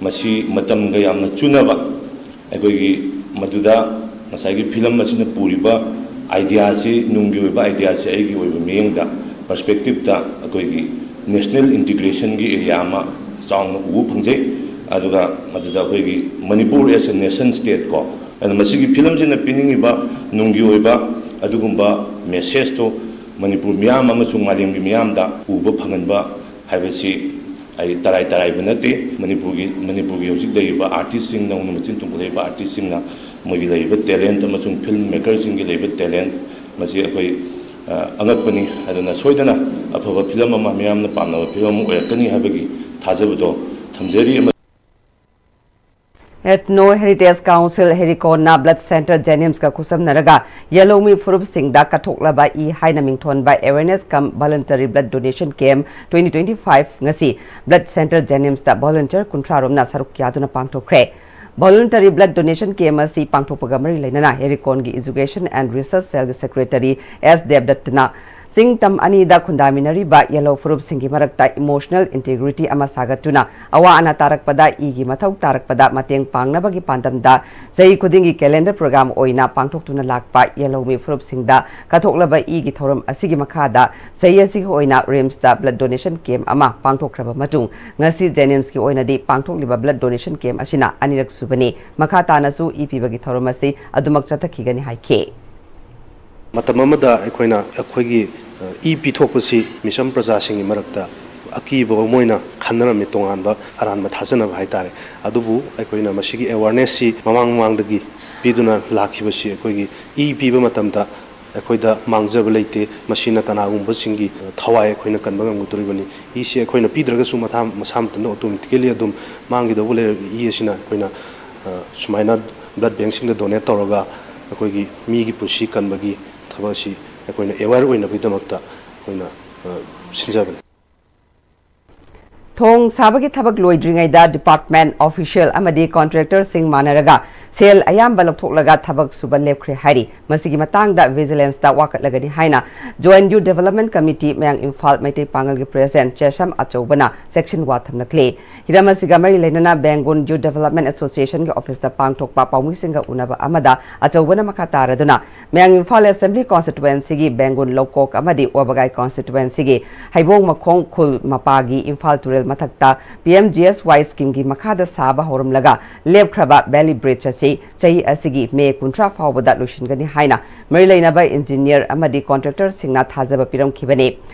ꯃꯁꯤ ꯃꯇꯝꯒ ꯌꯥꯝꯅ ꯆꯨꯅꯕ, ꯑꯩꯈꯣꯏꯒꯤ ꯃꯗꯨꯗ ꯉꯁꯥꯏꯒꯤ ꯐꯤꯂꯝ ꯑꯁꯤꯅ ꯄꯨꯔꯤꯕ ꯑꯥꯏꯗꯤꯌꯥꯁꯤ, ꯅꯨꯡꯒꯤ ꯑꯣꯏꯕ ꯑꯥꯏꯗꯤꯌꯥꯁꯤ ꯑꯩꯒꯤ ꯑꯣꯏꯕ ꯃꯤꯠꯌꯦꯡꯗ, ꯄꯔꯁꯄꯦꯛꯇꯤꯞꯇ ꯑꯩꯈꯣꯏꯒꯤ ꯅꯦꯁꯅꯦꯜ ꯏꯟꯇꯤꯒ꯭ꯔꯦꯁꯟꯒꯤ ꯑꯦꯔꯤꯌꯥ ꯑꯃ ꯆꯥꯎꯅ ꯎꯕ ꯐꯪꯖꯩ꯫ ꯑꯗꯨꯒ ꯃꯗꯨꯗ ꯑꯩꯈꯣꯏꯒꯤ Manipur as a nation state ꯀꯣ, ꯑꯗꯨꯅ ꯃꯁꯤꯒꯤ ꯐꯤꯂꯝꯁꯤꯅ ꯄꯤꯅꯤꯡꯉꯤꯕ ꯅꯨꯡꯒꯤ ꯑꯣꯏꯕ ꯑꯗꯨꯒꯨꯝꯕ ꯃꯦꯁꯦꯖꯇꯣ ꯃꯅꯤꯄꯨꯔ ꯃꯤꯌꯥꯝ ꯑꯃꯁꯨꯡ ꯃꯥꯂꯦꯝꯒꯤ ꯃꯤꯌꯥꯝꯗ ꯎꯕ ꯐꯪꯍꯟꯕ ꯍꯥꯏꯕꯁꯤ ꯑꯩ ꯇꯔꯥꯏ ꯇꯔꯥꯏꯕ ꯅꯠꯇꯦ꯫ ꯃꯅꯤꯄꯨꯔꯒꯤ, ꯃꯅꯤꯄꯨꯔꯒꯤ ꯍꯧꯖꯤꯛ ꯂꯩꯔꯤꯕ ꯑꯥꯔꯇꯤꯁꯁꯤꯡ, ꯅꯧꯅ ꯃꯆꯤꯟ ꯇꯨꯝꯈꯠꯂꯛꯏꯕ ꯑꯥꯔꯇꯤꯁꯁꯤꯡꯅ ꯃꯣꯏꯒꯤ ꯂꯩꯔꯤꯕ ꯇꯦꯂꯦꯟꯠ ꯑꯃꯁꯨꯡ ꯐꯤꯜꯝ ꯃꯦꯀꯔꯁꯤꯡꯒꯤ ꯂꯩꯔꯤꯕ ꯇꯦꯂꯦꯟꯠ, ꯃꯁꯤ ꯑꯩꯈꯣꯏ, ꯑ, ꯑꯉꯛꯄꯅꯤ꯫ ꯑꯗꯨꯅ ꯁꯣꯏꯗꯅ ꯑꯐꯕ ꯐꯤꯂꯝ ꯑꯃ, ꯃꯤꯌꯥꯝꯅ ꯄꯥꯝꯅꯕ ꯐꯤꯂꯝ ꯑꯃ ꯑꯣꯏꯔꯛꯀꯅꯤ ꯍꯥꯏꯕꯒꯤ ꯊꯥꯖꯕꯗꯣ ꯊꯝꯖꯔꯤ꯫ ꯑꯃ Ethno Heritage Council, ꯍꯦꯔꯤꯀꯣꯟꯅ ꯕ꯭ꯂꯗ ꯁꯦꯟꯇꯔ ꯖꯦꯅꯤꯝꯁꯀ ꯈꯨꯠꯁꯝꯅꯔꯒ ꯌꯦꯜꯍꯧꯃꯤ ꯐꯨꯔꯨꯞꯁꯤꯡꯗ ꯀꯠꯊꯣꯛꯂꯕ ꯏ ꯍꯥꯏꯅ ꯃꯤꯡꯊꯣꯟꯕ Awareness cum Voluntary Blood Donation Camp twenty twenty-five ꯉꯁꯤ ꯕ꯭ꯂꯗ ꯁꯦꯟꯇꯔ ꯖꯦꯅꯤꯝꯁꯇ ꯚꯣꯂꯨꯟꯇꯤꯌꯔ ꯀꯨꯟꯊ꯭ꯔꯥ ꯔꯣꯝꯅ ꯁꯔꯨꯛ ꯌꯥꯗꯨꯅ ꯄꯥꯡꯊꯣꯛꯈ꯭ꯔꯦ꯫ ꯚꯣꯂꯨꯟꯇꯔꯤ ꯕ꯭ꯂꯗ ꯗꯣꯅꯦꯁꯟ ꯀꯦꯝꯞ ꯑꯁꯤ ꯄꯥꯡꯊꯣꯛꯄꯒ ꯃꯔꯤ ꯂꯩꯅꯅ ꯍꯦꯔꯤꯀꯣꯟꯒꯤ Education and Research Cell ꯒꯤ ꯁꯦꯀ꯭ꯔꯦꯇꯔꯤ ꯑꯦꯁ ꯗꯦꯕꯗꯠꯇꯅ ꯆꯤꯡ ꯇꯝ ꯑꯅꯤꯗ ꯈꯨꯟꯗꯥꯃꯤꯟꯅꯔꯤꯕ ꯌꯦꯜꯍꯧ ꯐꯨꯔꯨꯞꯁꯤꯡꯒꯤ ꯃꯔꯛꯇ emotional integrity ꯑꯃ ꯁꯥꯒꯠꯇꯨꯅ, ꯑꯋꯥ ꯑꯅꯥ ꯇꯥꯔꯛꯄꯗ ꯏꯒꯤ ꯃꯊꯧ ꯇꯥꯔꯛꯄꯗ ꯃꯇꯦꯡ ꯄꯥꯡꯅꯕꯒꯤ ꯄꯥꯟꯗꯝꯗ ꯆꯍꯤ ꯈꯨꯗꯤꯡꯒꯤ calendar program ꯑꯣꯏꯅ ꯄꯥꯡꯊꯣꯛꯇꯨꯅ ꯂꯥꯛꯄ ꯌꯦꯜꯍꯧꯃꯤ ꯐꯨꯔꯨꯞꯁꯤꯡꯗ ꯀꯠꯊꯣꯛꯂꯕ ꯏꯒꯤ ꯊꯧꯔꯝ ꯑꯁꯤꯒꯤ ꯃꯈꯥꯗ ꯆꯍꯤ ꯑꯁꯤꯒꯤ ꯑꯣꯏꯅ RIMSꯇ blood donation camp ꯑꯃ ꯄꯥꯡꯊꯣꯛꯈ꯭ꯔꯕ ꯃꯇꯨꯡ, ꯉꯁꯤ JNIMSꯀꯤ ꯑꯣꯏꯅꯗꯤ ꯄꯥꯡꯊꯣꯛꯂꯤꯕ blood donation camp ꯑꯁꯤꯅ ꯑꯅꯤꯔꯛ ꯁꯨꯕꯅꯤ꯫ ꯃꯈꯥ ꯇꯥꯅꯁꯨ ꯏ ꯄꯤꯕꯒꯤ ꯊꯧꯔꯝ ꯑꯁꯤ ꯑꯗꯨꯃꯛ ꯆꯠꯊꯈꯤꯒꯅꯤ ꯍꯥꯏꯈꯤ꯫ ꯃꯇꯝ ꯑꯃꯗ ꯑꯩꯈꯣꯏꯅ ꯑꯩꯈꯣꯏꯒꯤ ꯏ ꯄꯤꯊꯣꯛꯄꯁꯤ ꯃꯤꯆꯝ ꯄ꯭ꯔꯖꯥꯁꯤꯡꯒꯤ ꯃꯔꯛꯇ ꯑꯀꯤꯕ ꯑꯃ ꯑꯣꯏꯅ ꯈꯟꯅꯔꯝꯃꯤ, ꯇꯣꯉꯥꯟꯕ ꯑꯔꯥꯟꯕ ꯊꯥꯖꯅꯕ ꯍꯥꯏꯇꯥꯔꯦ꯫ ꯑꯗꯨꯕꯨ ꯑꯩꯈꯣꯏꯅ ꯃꯁꯤꯒꯤ awarenessꯁꯤ ꯃꯃꯥꯡ ꯃꯃꯥꯡꯗꯒꯤ ꯄꯤꯗꯨꯅ ꯂꯥꯛꯈꯤꯕꯁꯤ ꯑꯩꯈꯣꯏꯒꯤ ꯏ ꯄꯤꯕ ꯃꯇꯝꯗ ꯑꯩꯈꯣꯏꯗ ꯃꯥꯡꯖꯕ ꯂꯩꯇꯦ꯫ ꯃꯁꯤꯅ ꯀꯅꯥꯒꯨꯝꯕꯁꯤꯡꯒꯤ ꯊꯋꯥꯏ ꯑꯩꯈꯣꯏꯅ ꯀꯟꯕ ꯉꯝꯒꯗꯧꯔꯤꯕꯅꯤ꯫ ꯏꯁꯤ ꯑꯩꯈꯣꯏꯅ ꯄꯤꯗ꯭ꯔꯒꯁꯨ ꯃꯊꯥ ꯃꯁꯥ ꯃꯊꯟꯇ automatically ꯑꯗꯨꯝ ꯃꯥꯡꯈꯤꯗꯧꯕ ꯂꯩꯔꯕ ꯏ ꯑꯁꯤꯅ ꯑꯩꯈꯣꯏꯅ ꯁꯨꯃꯥꯏꯅ blood bankꯁꯤꯡꯗ donate ꯇꯧꯔꯒ ꯑꯩꯈꯣꯏꯒꯤ ꯃꯤꯒꯤ ꯄꯨꯟꯁꯤ ꯀꯟꯕꯒꯤ ꯊꯕꯛ ꯑꯁꯤ ꯑꯩꯈꯣꯏꯅ aware ꯑꯣꯏꯅꯕꯒꯤꯗꯃꯛꯇ ꯑꯩꯈꯣꯏꯅ ꯁꯤꯟꯖꯕꯅꯤ꯫ ꯊꯣꯡ ꯁꯥꯕꯒꯤ ꯊꯕꯛ ꯂꯣꯏꯗ꯭ꯔꯤꯉꯩꯗ department official ꯑꯃꯗꯤ contractorꯁꯤꯡ ꯃꯥꯟꯅꯔꯒ ꯁꯦꯜ ꯑꯌꯥꯝꯕ ꯂꯧꯊꯣꯛꯂꯒ ꯊꯕꯛ ꯁꯨꯕ ꯂꯦꯞꯈ꯭ꯔꯦ ꯍꯥꯏꯔꯤ꯫ ꯃꯁꯤꯒꯤ ꯃꯇꯥꯡꯗ vigilanceꯇ ꯋꯥꯀꯠꯂꯒꯅꯤ ꯍꯥꯏꯅ JNU Development Committee ꯃꯌꯥꯡ ꯏꯝꯐꯥꯜ ꯃꯩꯇꯩ ꯄꯥꯉꯜꯒꯤ president ꯆꯦꯁꯝ ꯑꯆꯧꯕꯅ ꯆꯦꯛꯁꯤꯟꯋꯥ ꯊꯝꯂꯛꯂꯤ꯫ ꯍꯤꯔꯝ ꯑꯁꯤꯒ ꯃꯔꯤ ꯂꯩꯅꯅ ꯕꯦꯡꯒꯨꯟ Youth Development Associationꯒꯤ officeꯇ ꯄꯥꯡꯊꯣꯛꯄ ꯄꯥꯎꯃꯤꯁꯤꯡꯒ ꯎꯅꯕ ꯑꯃꯗ ꯑꯆꯧꯕꯅ ꯃꯈꯥ ꯇꯥꯔꯗꯨꯅ ꯃꯌꯥꯡ ꯏꯝꯐꯥꯜ Assembly constituencyꯒꯤ ꯕꯦꯡꯒꯨꯟ ꯂꯧꯀꯣꯛ ꯑꯃꯗꯤ ꯋꯥꯕꯒꯥꯏ constituencyꯒꯤ ꯍꯩꯕꯣꯡ ꯃꯈꯣꯡ ꯈꯨꯜ ꯃꯄꯥꯒꯤ ꯏꯝꯐꯥꯜ ꯇꯨꯔꯦꯜ ꯃꯊꯛꯇ PMGSY schemeꯒꯤ ꯃꯈꯥꯗ ꯁꯥꯕ ꯍꯧꯔꯝꯂꯒ ꯂꯦꯞꯈ꯭ꯔꯕ valley bridge ꯑꯁꯤ ꯆꯍꯤ ꯑꯁꯤꯒꯤ ꯃꯦ ꯀꯨꯟꯊ꯭ꯔꯥ ꯐꯥꯎꯕꯗ ꯂꯣꯏꯁꯤꯟꯒꯅꯤ ꯍꯥꯏꯅ ꯃꯔꯤ ꯂꯩꯅꯕ engineer ꯑꯃꯗꯤ contractorꯁꯤꯡꯅ ꯊꯥꯖꯕ ꯄꯤꯔꯝꯈꯤꯕꯅꯤ꯫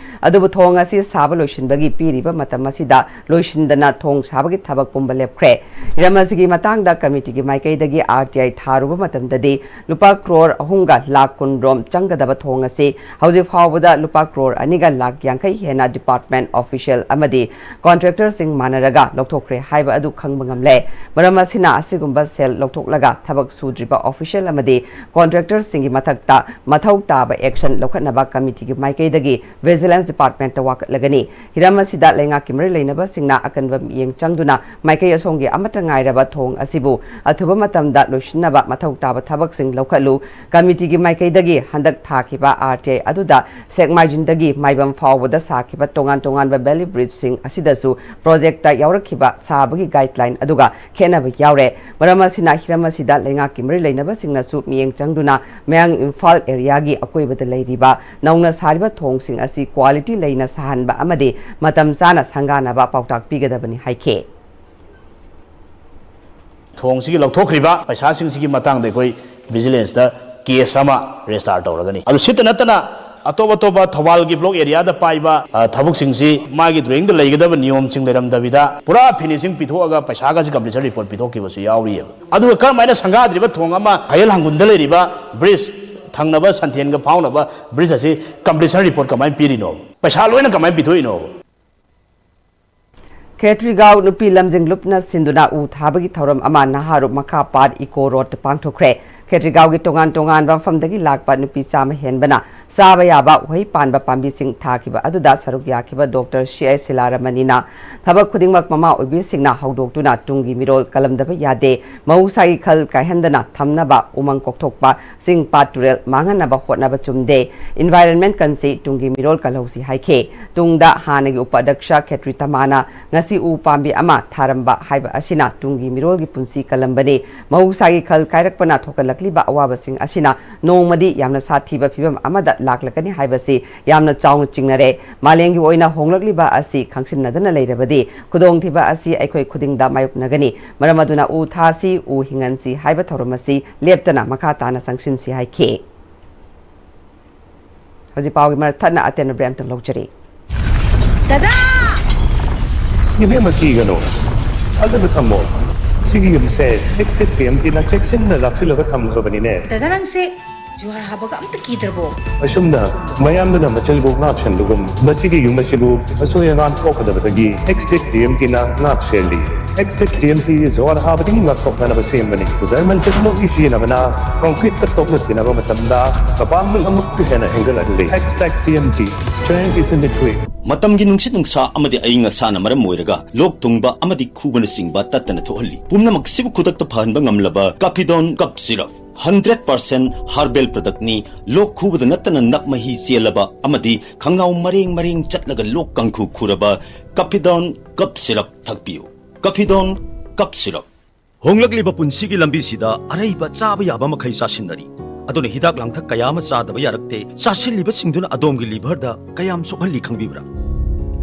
ꯑꯗꯨꯕꯨ ꯊꯣꯡ ꯑꯁꯤ ꯁꯥꯕ ꯂꯣꯏꯁꯤꯟꯕꯒꯤ ꯄꯤꯔꯤꯕ ꯃꯇꯝ ꯑꯁꯤꯗ ꯂꯣꯏꯁꯤꯟꯗꯅ ꯊꯣꯡ ꯁꯥꯕꯒꯤ ꯊꯕꯛ ꯄꯨꯝꯕ ꯂꯦꯞꯈ꯭ꯔꯦ꯫ ꯍꯤꯔꯝ ꯑꯁꯤꯒꯤ ꯃꯇꯥꯡꯗ committeeꯒꯤ ꯃꯥꯏꯀꯩꯗꯒꯤ RTI ꯊꯥꯔꯨꯕ ꯃꯇꯝꯗꯗꯤ ꯂꯨꯄꯥ ꯀ꯭ꯔꯣꯔ ꯑꯍꯨꯝꯒ ꯂꯥꯈ ꯀꯨꯟ ꯔꯣꯝ ꯆꯪꯒꯗꯕ ꯊꯣꯡ ꯑꯁꯤ ꯍꯧꯖꯤꯛ ꯐꯥꯎꯕꯗ ꯂꯨꯄꯥ ꯀ꯭ꯔꯣꯔ ꯑꯅꯤꯒ ꯂꯥꯈ ꯌꯥꯡꯈꯩ ꯍꯦꯟꯅ department official ꯑꯃꯗꯤ contractorꯁꯤꯡ ꯃꯥꯟꯅꯔꯒ ꯂꯧꯊꯣꯛꯈ꯭ꯔꯦ ꯍꯥꯏꯕ ꯑꯗꯨ ꯈꯪꯕ ꯉꯝꯂꯦ꯫ ꯃꯔꯝ ꯑꯁꯤꯅ ꯑꯁꯤꯒꯨꯝꯕ ꯁꯦꯜ ꯂꯧꯊꯣꯛꯂꯒ ꯊꯕꯛ ꯁꯨꯗ꯭ꯔꯤꯕ official ꯑꯃꯗꯤ contractorꯁꯤꯡꯒꯤ ꯃꯊꯛꯇ ꯃꯊꯧ ꯇꯥꯕ action ꯂꯧꯈꯠꯅꯕ committeeꯒꯤ ꯃꯥꯏꯀꯩꯗꯒꯤ Vigilance Departmentꯇ ꯋꯥꯀꯠꯂꯒꯅꯤ꯫ ꯍꯤꯔꯝ ꯑꯁꯤꯗ ꯂꯩꯉꯥꯛꯀꯤ ꯃꯔꯤ ꯂꯩꯅꯕꯁꯤꯡꯅ ꯑꯀꯟꯕ ꯃꯤꯠꯌꯦꯡ ꯆꯪꯗꯨꯅ ꯃꯥꯏꯀꯩ ꯑꯁꯣꯝꯒꯤ ꯑꯃꯠꯇ ꯉꯥꯏꯔꯕ ꯊꯣꯡ ꯑꯁꯤꯕꯨ ꯑꯊꯨꯕ ꯃꯇꯝꯗ ꯂꯣꯏꯁꯤꯟꯅꯕ ꯃꯊꯧ ꯇꯥꯕ ꯊꯕꯛꯁꯤꯡ ꯂꯧꯈꯠꯂꯨ꯫ Committeeꯒꯤ ꯃꯥꯏꯀꯩꯗꯒꯤ ꯍꯟꯗꯛ ꯊꯥꯈꯤꯕ RTI ꯑꯗꯨꯗ ꯁꯦꯛꯃꯥꯏꯖꯤꯟꯗꯒꯤ ꯃꯥꯏꯕꯝ ꯐꯥꯎꯕꯗ ꯁꯥꯈꯤꯕ ꯇꯣꯉꯥꯟ ꯇꯣꯉꯥꯟꯕ valley bridgeꯁꯤꯡ ꯑꯁꯤꯗꯁꯨ projectꯇ ꯌꯥꯎꯔꯛꯈꯤꯕ ꯁꯥꯕꯒꯤ guideline ꯑꯗꯨꯒ ꯈꯦꯠꯅꯕ ꯌꯥꯎꯔꯦ꯫ ꯃꯔꯝ ꯑꯁꯤꯅ ꯍꯤꯔꯝ ꯑꯁꯤꯗ ꯂꯩꯉꯥꯛꯀꯤ ꯃꯔꯤ ꯂꯩꯅꯕꯁꯤꯡꯅꯁꯨ ꯃꯤꯠꯌꯦꯡ ꯆꯪꯗꯨꯅ ꯃꯌꯥꯡ ꯏꯝꯐꯥꯜ areaꯒꯤ ꯑꯀꯣꯏꯕꯗ ꯂꯩꯔꯤꯕ ꯅꯧꯅ ꯁꯥꯔꯤꯕ ꯊꯣꯡꯁꯤꯡ ꯑꯁꯤ quality ꯂꯩꯅ ꯁꯥꯍꯟꯕ ꯑꯃꯗꯤ ꯃꯇꯝ ꯆꯥꯅ ꯁꯪꯒꯥꯅꯕ ꯄꯥꯎꯇꯥꯛ ꯄꯤꯒꯗꯕꯅꯤ ꯍꯥꯏꯈꯤ꯫ ꯊꯣꯡꯁꯤꯒꯤ ꯂꯧꯊꯣꯛꯈ꯭ꯔꯤꯕ ꯄꯩꯁꯥꯁꯤꯡꯁꯤꯒꯤ ꯃꯇꯥꯡꯗ ꯑꯩꯈꯣꯏ Vigilanceꯇ case ꯑꯃ register ꯇꯧꯔꯒꯅꯤ꯫ ꯑꯗꯨ ꯁꯤꯠꯇ ꯅꯠꯇꯅ ꯑꯇꯣꯞ ꯑꯇꯣꯞꯄ ꯊꯧꯕꯥꯜꯒꯤ block areaꯗ ꯄꯥꯏꯕ, ꯑ, ꯊꯕꯛꯁꯤꯡꯁꯤ ꯃꯥꯒꯤ drawingꯗ ꯂꯩꯒꯗꯕ ꯅꯤꯌꯣꯝꯁꯤꯡ ꯂꯩꯔꯝꯗꯕꯤꯗ ꯄꯨꯔꯥ finishing ꯄꯤꯊꯣꯛꯑꯒ ꯄꯩꯁꯥꯒꯁꯤ completion report ꯄꯤꯊꯣꯛꯈꯤꯕꯁꯨ ꯌꯥꯎꯔꯤꯑꯕ꯫ ꯑꯗꯨꯒ ꯀꯔꯝꯍꯥꯏꯅ ꯁꯪꯒꯥꯗ꯭ꯔꯤꯕ ꯊꯣꯡ ꯑꯃ ꯍꯌꯦꯜ ꯍꯪꯒꯨꯟꯗ ꯂꯩꯔꯤꯕ bridge, ꯊꯪꯅꯕ ꯁꯟꯊꯦꯟꯒ ꯐꯥꯎꯅꯕ bridge ꯑꯁꯤ completion report ꯀꯃꯥꯏꯅ ꯄꯤꯔꯤꯅꯣ? ꯄꯩꯁꯥ ꯂꯣꯏꯅ ꯀꯃꯥꯏꯅ ꯄꯤꯊꯣꯛꯏꯅꯣ? ꯈꯦꯇ꯭ꯔꯤꯒꯥꯎ ꯅꯨꯄꯤ ꯂꯝꯖꯤꯡ ꯂꯨꯞꯅ ꯁꯤꯟꯗꯨꯅ ꯎ ꯊꯥꯕꯒꯤ ꯊꯧꯔꯝ ꯑꯃ ꯅꯍꯥꯔꯨꯞ ꯃꯈꯥ ꯄꯥꯠ ꯏꯀꯣ ꯔꯣꯗꯇ ꯄꯥꯡꯊꯣꯛꯈ꯭ꯔꯦ꯫ ꯈꯦꯇ꯭ꯔꯤꯒꯥꯎꯒꯤ ꯇꯣꯉꯥꯟ ꯇꯣꯉꯥꯟꯕ ꯃꯐꯝꯗꯒꯤ ꯂꯥꯛꯄ ꯅꯨꯄꯤ ꯆꯥꯝꯃ ꯍꯦꯟꯕꯅ ꯆꯥꯕ ꯌꯥꯕ ꯎꯍꯩ ꯄꯥꯟꯕ ꯄꯥꯝꯕꯤꯁꯤꯡ ꯊꯥꯈꯤꯕ ꯑꯗꯨꯗ ꯁꯔꯨꯛ ꯌꯥꯈꯤꯕ ꯗꯣꯛꯇꯔ ꯁꯤ ꯑꯥꯏ ꯁꯤꯂꯥꯔꯥꯃꯅꯤꯅ ꯊꯕꯛ ꯈꯨꯗꯤꯡꯃꯛ ꯃꯃꯥ ꯑꯣꯏꯕꯤꯁꯤꯡꯅ ꯍꯧꯗꯣꯛꯇꯨꯅ ꯇꯨꯡꯒꯤ ꯃꯤꯔꯣꯜ ꯀꯜꯂꯝꯗꯕ ꯌꯥꯗꯦ꯫ ꯃꯍꯧꯁꯥꯒꯤ ꯈꯜ ꯀꯥꯏꯍꯟꯗꯅ ꯊꯝꯅꯕ ꯎꯃꯪ ꯀꯣꯛꯊꯣꯛꯄ ꯆꯤꯡ ꯄꯥꯠ ꯇꯨꯔꯦꯜ ꯃꯥꯡꯍꯟꯅꯕ ꯍꯣꯠꯅꯕ ꯆꯨꯝꯗꯦ꯫ Environment ꯀꯟꯁꯤ ꯇꯨꯡꯒꯤ ꯃꯤꯔꯣꯜ ꯀꯜꯍꯧꯁꯤ ꯍꯥꯏꯈꯤ꯫ ꯇꯨꯡꯗ ꯍꯥꯟꯅꯒꯤ ꯎꯄꯥꯙ꯭ꯌꯛꯁ ꯈꯦꯇ꯭ꯔꯤ ꯇꯃꯥꯅ ꯉꯁꯤ ꯎ ꯄꯥꯝꯕꯤ ꯑꯃ ꯊꯥꯔꯝꯕ ꯍꯥꯏꯕ ꯑꯁꯤꯅ ꯇꯨꯡꯒꯤ ꯃꯤꯔꯣꯜꯒꯤ ꯄꯨꯟꯁꯤ ꯀꯜꯂꯝꯕꯅꯤ꯫ ꯃꯍꯧꯁꯥꯒꯤ ꯈꯜ ꯀꯥꯏꯔꯛꯄꯅ ꯊꯣꯛꯍꯜꯂꯛꯂꯤꯕ ꯑꯋꯥꯕꯁꯤꯡ ꯑꯁꯤꯅ ꯅꯣꯡꯃꯗꯤ ꯌꯥꯝꯅ ꯁꯥꯊꯤꯕ ꯐꯤꯕꯝ ꯑꯃꯗ ꯂꯥꯛꯂꯛꯀꯅꯤ ꯍꯥꯏꯕꯁꯤ ꯌꯥꯝꯅ ꯆꯥꯎꯅ ꯆꯤꯡꯅꯔꯦ꯫ ꯃꯥꯂꯦꯝꯒꯤ ꯑꯣꯏꯅ ꯍꯣꯡꯂꯛꯂꯤꯕ ꯑꯁꯤ ꯈꯪꯁꯤꯟꯅꯗꯅ ꯂꯩꯔꯕꯗꯤ ꯈꯨꯗꯣꯡꯊꯤꯕ ꯑꯁꯤ ꯑꯩꯈꯣꯏ ꯈꯨꯗꯤꯡꯗ ꯃꯥꯌꯣꯛꯅꯒꯅꯤ꯫ ꯃꯔꯝ ꯑꯗꯨꯅ ꯎ ꯊꯥꯁꯤ, ꯎ ꯍꯤꯡꯍꯟꯁꯤ ꯍꯥꯏꯕ ꯊꯧꯔꯝ ꯑꯁꯤ ꯂꯦꯞꯇꯅ ꯃꯈꯥ ꯇꯥꯅ ꯆꯪꯁꯤꯟꯁꯤ ꯍꯥꯏꯈꯤ꯫ ꯍꯧꯖꯤꯛ ꯄꯥꯎꯒꯤ ꯃꯔꯛ ꯊꯠꯅ ꯑꯇꯦꯟꯕ break ꯑꯃꯇꯪ ꯂꯧꯖꯔꯤ꯫ ꯗꯗꯥ! ꯏꯕꯦꯝꯃ ꯀꯤꯒꯅꯨ꯫ ꯊꯥꯖꯕ ꯊꯝꯃꯣ꯫ ꯁꯤꯒꯤ ꯌꯨꯝꯁꯦ Extinct P M Tꯅ ꯆꯦꯛꯁꯤꯟꯅ ꯂꯥꯛꯁꯤꯜꯂꯒ ꯊꯝꯈ꯭ꯔꯕꯅꯤꯅꯦ꯫ ꯗꯗꯥ ꯅꯪꯁꯦ ꯖꯨꯍꯥꯔ ꯍꯥꯕꯒ ꯑꯝꯇ ꯀꯤꯗ꯭ꯔꯕꯣ? ꯑꯁꯨꯝꯅ ꯃꯌꯥꯝꯗꯨꯅ ꯃꯆꯜꯕꯨ ꯉꯥꯛ ꯁꯦꯟꯕꯒꯨꯝ, ꯃꯁꯤꯒꯤ ꯌꯨꯝ ꯑꯁꯤꯕꯨ ꯑꯁꯣꯏ ꯑꯉꯥꯝ ꯊꯣꯛꯀꯗꯕꯗꯒꯤ ꯑꯦꯛꯁꯇꯦꯛ ꯇꯤ ꯑꯦꯝ ꯇꯤꯅ ꯉꯥꯛ ꯁꯦꯜꯂꯤ꯫ ꯑꯦꯛꯁꯇꯦꯛ ꯇꯤ ꯑꯦꯝ ꯇꯤ ꯖꯨꯍꯥꯔ ꯍꯥꯕꯗꯒꯤ ꯉꯥꯛꯊꯣꯛꯅꯅꯕ ꯁꯦꯝꯕꯅꯤ꯫ ꯖꯔꯃꯟ ꯇꯦꯛꯅꯣꯂꯣꯖꯤ ꯁꯤꯖꯤꯟꯅꯕꯅ ꯀꯪꯀ꯭ꯔꯤꯠꯀ ꯇꯣꯛꯅ ꯇꯤꯟꯅꯕ ꯃꯇꯝꯗ ꯃꯄꯥꯡꯒꯜ ꯑꯃꯨꯛꯀ ꯍꯦꯟꯅ ꯍꯦꯟꯒꯠꯍꯜꯂꯤ꯫ Extech T M T, strength is in the grit. ꯃꯇꯝꯒꯤ ꯅꯨꯡꯁꯤꯠ ꯅꯨꯡꯁꯥ ꯑꯃꯗꯤ ꯑꯏꯪ ꯑꯁꯥꯅ ꯃꯔꯝ ꯑꯣꯏꯔꯒ ꯂꯣꯛ ꯊꯨꯡꯕ ꯑꯃꯗꯤ ꯈꯨꯕꯅꯆꯤꯡꯕ ꯇꯠꯇꯅ ꯊꯣꯛꯍꯜꯂꯤ꯫ ꯄꯨꯝꯅꯃꯛꯁꯤꯕꯨ ꯈꯨꯗꯛꯇ ꯐꯍꯟꯕ ꯉꯝꯂꯕ ꯀꯥꯐꯤꯗꯣꯟ ꯀꯞ ꯁꯤꯔꯞ, ꯍꯟꯗ꯭ꯔꯦꯠ ꯄꯥꯔꯁꯦꯟ ꯍꯥꯔꯕꯦꯜ ꯄ꯭ꯔꯗꯛꯅꯤ꯫ ꯂꯣꯛ ꯈꯨꯕꯗ ꯅꯠꯇꯅ ꯅꯞ ꯃꯍꯤ ꯆꯦꯜꯂꯕ ꯑꯃꯗꯤ ꯈꯪꯅꯥꯎ ꯃꯔꯦꯡ ꯃꯔꯦꯡ ꯆꯠꯂꯒ ꯂꯣꯛ ꯀꯥꯡꯈꯨ ꯈꯨꯔꯕ ꯀꯥꯐꯤꯗꯣꯟ ꯀꯞ ꯁꯤꯔꯞ ꯊꯛꯄꯤꯌꯨ꯫ ꯀꯥꯐꯤꯗꯣꯟ ꯀꯞ ꯁꯤꯔꯞ꯫ ꯍꯣꯡꯂꯛꯂꯤꯕ ꯄꯨꯟꯁꯤꯒꯤ ꯂꯝꯕꯤꯁꯤꯗ ꯑꯔꯩꯕ ꯆꯥꯕ ꯌꯥꯕ ꯃꯈꯩ ꯆꯥꯁꯤꯟꯅꯔꯤ꯫ ꯑꯗꯨꯅ ꯍꯤꯗꯥꯛ ꯂꯥꯡꯊꯛ ꯀꯌꯥ ꯑꯃ ꯆꯥꯗꯕ ꯌꯥꯔꯛꯇꯦ꯫ ꯆꯥꯁꯤꯜꯂꯤꯕꯁꯤꯡꯗꯨꯅ ꯑꯗꯣꯝꯒꯤ ꯂꯤꯚꯔꯗ ꯀꯌꯥꯝ ꯁꯣꯛꯍꯜꯂꯤ ꯈꯪꯕꯤꯕ꯭ꯔꯥ?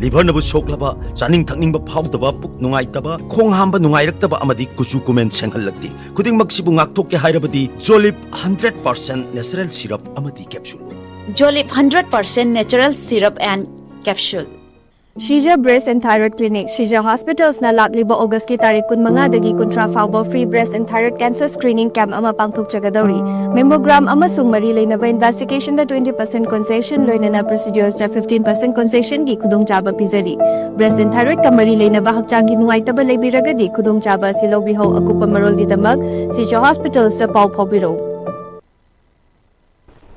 ꯂꯤꯚꯔꯅꯕꯨ ꯁꯣꯛꯂꯕ, ꯆꯥꯅꯤꯡ ꯊꯛꯅꯤꯡꯕ ꯐꯥꯎꯗꯕ, ꯄꯨꯛ ꯅꯨꯡꯉꯥꯏꯇꯕ, ꯈꯣꯡ ꯍꯥꯝꯕ ꯅꯨꯡꯉꯥꯏꯔꯛꯇꯕ ꯑꯃꯗꯤ ꯀꯨꯆꯨ ꯀꯨꯃꯦꯟ ꯁꯦꯡꯍꯜꯂꯛꯇꯦ꯫ ꯈꯨꯗꯤꯡꯃꯛꯁꯤꯕꯨ ꯉꯥꯛꯊꯣꯛꯀꯦ ꯍꯥꯏꯔꯕꯗꯤ ꯖꯣꯂꯤꯞ ꯍꯟꯗ꯭ꯔꯦꯠ ꯄꯥꯔꯁꯦꯟ ꯅꯦꯆꯔꯦꯜ ꯁꯤꯔꯞ ꯑꯃꯗꯤ capsule. Jolip hundred percent natural syrup and capsule. Shija Breast and Thyroid Clinic, ꯁꯤꯖ ꯍꯣꯁꯄꯤꯇꯥꯜꯁꯅ ꯂꯥꯛꯂꯤꯕ ꯑꯣꯒꯁꯀꯤ ꯇꯥꯔꯤꯛ ꯀꯨꯟꯃꯉꯥꯗꯒꯤ ꯀꯨꯟꯊ꯭ꯔꯥ ꯐꯥꯎꯕ free breast and thyroid cancer screening camp ꯑꯃ ꯄꯥꯡꯊꯣꯛꯆꯒꯗꯧꯔꯤ꯫ ꯃꯦꯃꯣꯒ꯭ꯔꯥꯝ ꯑꯃꯁꯨꯡ ꯃꯔꯤ ꯂꯩꯅꯕ ꯏꯟꯚꯦꯁꯇꯤꯒꯦꯁꯟꯗ twenty percent concession, ꯂꯣꯏꯅꯅ ꯄ꯭ꯔꯣꯁꯤꯗ꯭ꯌꯨꯔꯁꯇ fifteen percent concessionꯒꯤ ꯈꯨꯗꯣꯡꯆꯥꯕ ꯄꯤꯖꯔꯤ꯫ Breast and thyroidꯀ ꯃꯔꯤ ꯂꯩꯅꯕ ꯍꯛꯆꯥꯡꯒꯤ ꯅꯨꯡꯉꯥꯏꯇꯕ ꯂꯩꯕꯤꯔꯒꯗꯤ ꯈꯨꯗꯣꯡꯆꯥꯕ ꯑꯁꯤ ꯂꯧꯕꯤꯍꯧ꯫ ꯑꯀꯨꯞꯄ ꯃꯔꯣꯜꯒꯤꯗꯃꯛ ꯁꯤꯖ ꯍꯣꯁꯄꯤꯇꯥꯜꯁꯇ ꯄꯥꯎ ꯐꯥꯎꯕꯤꯔꯧ꯫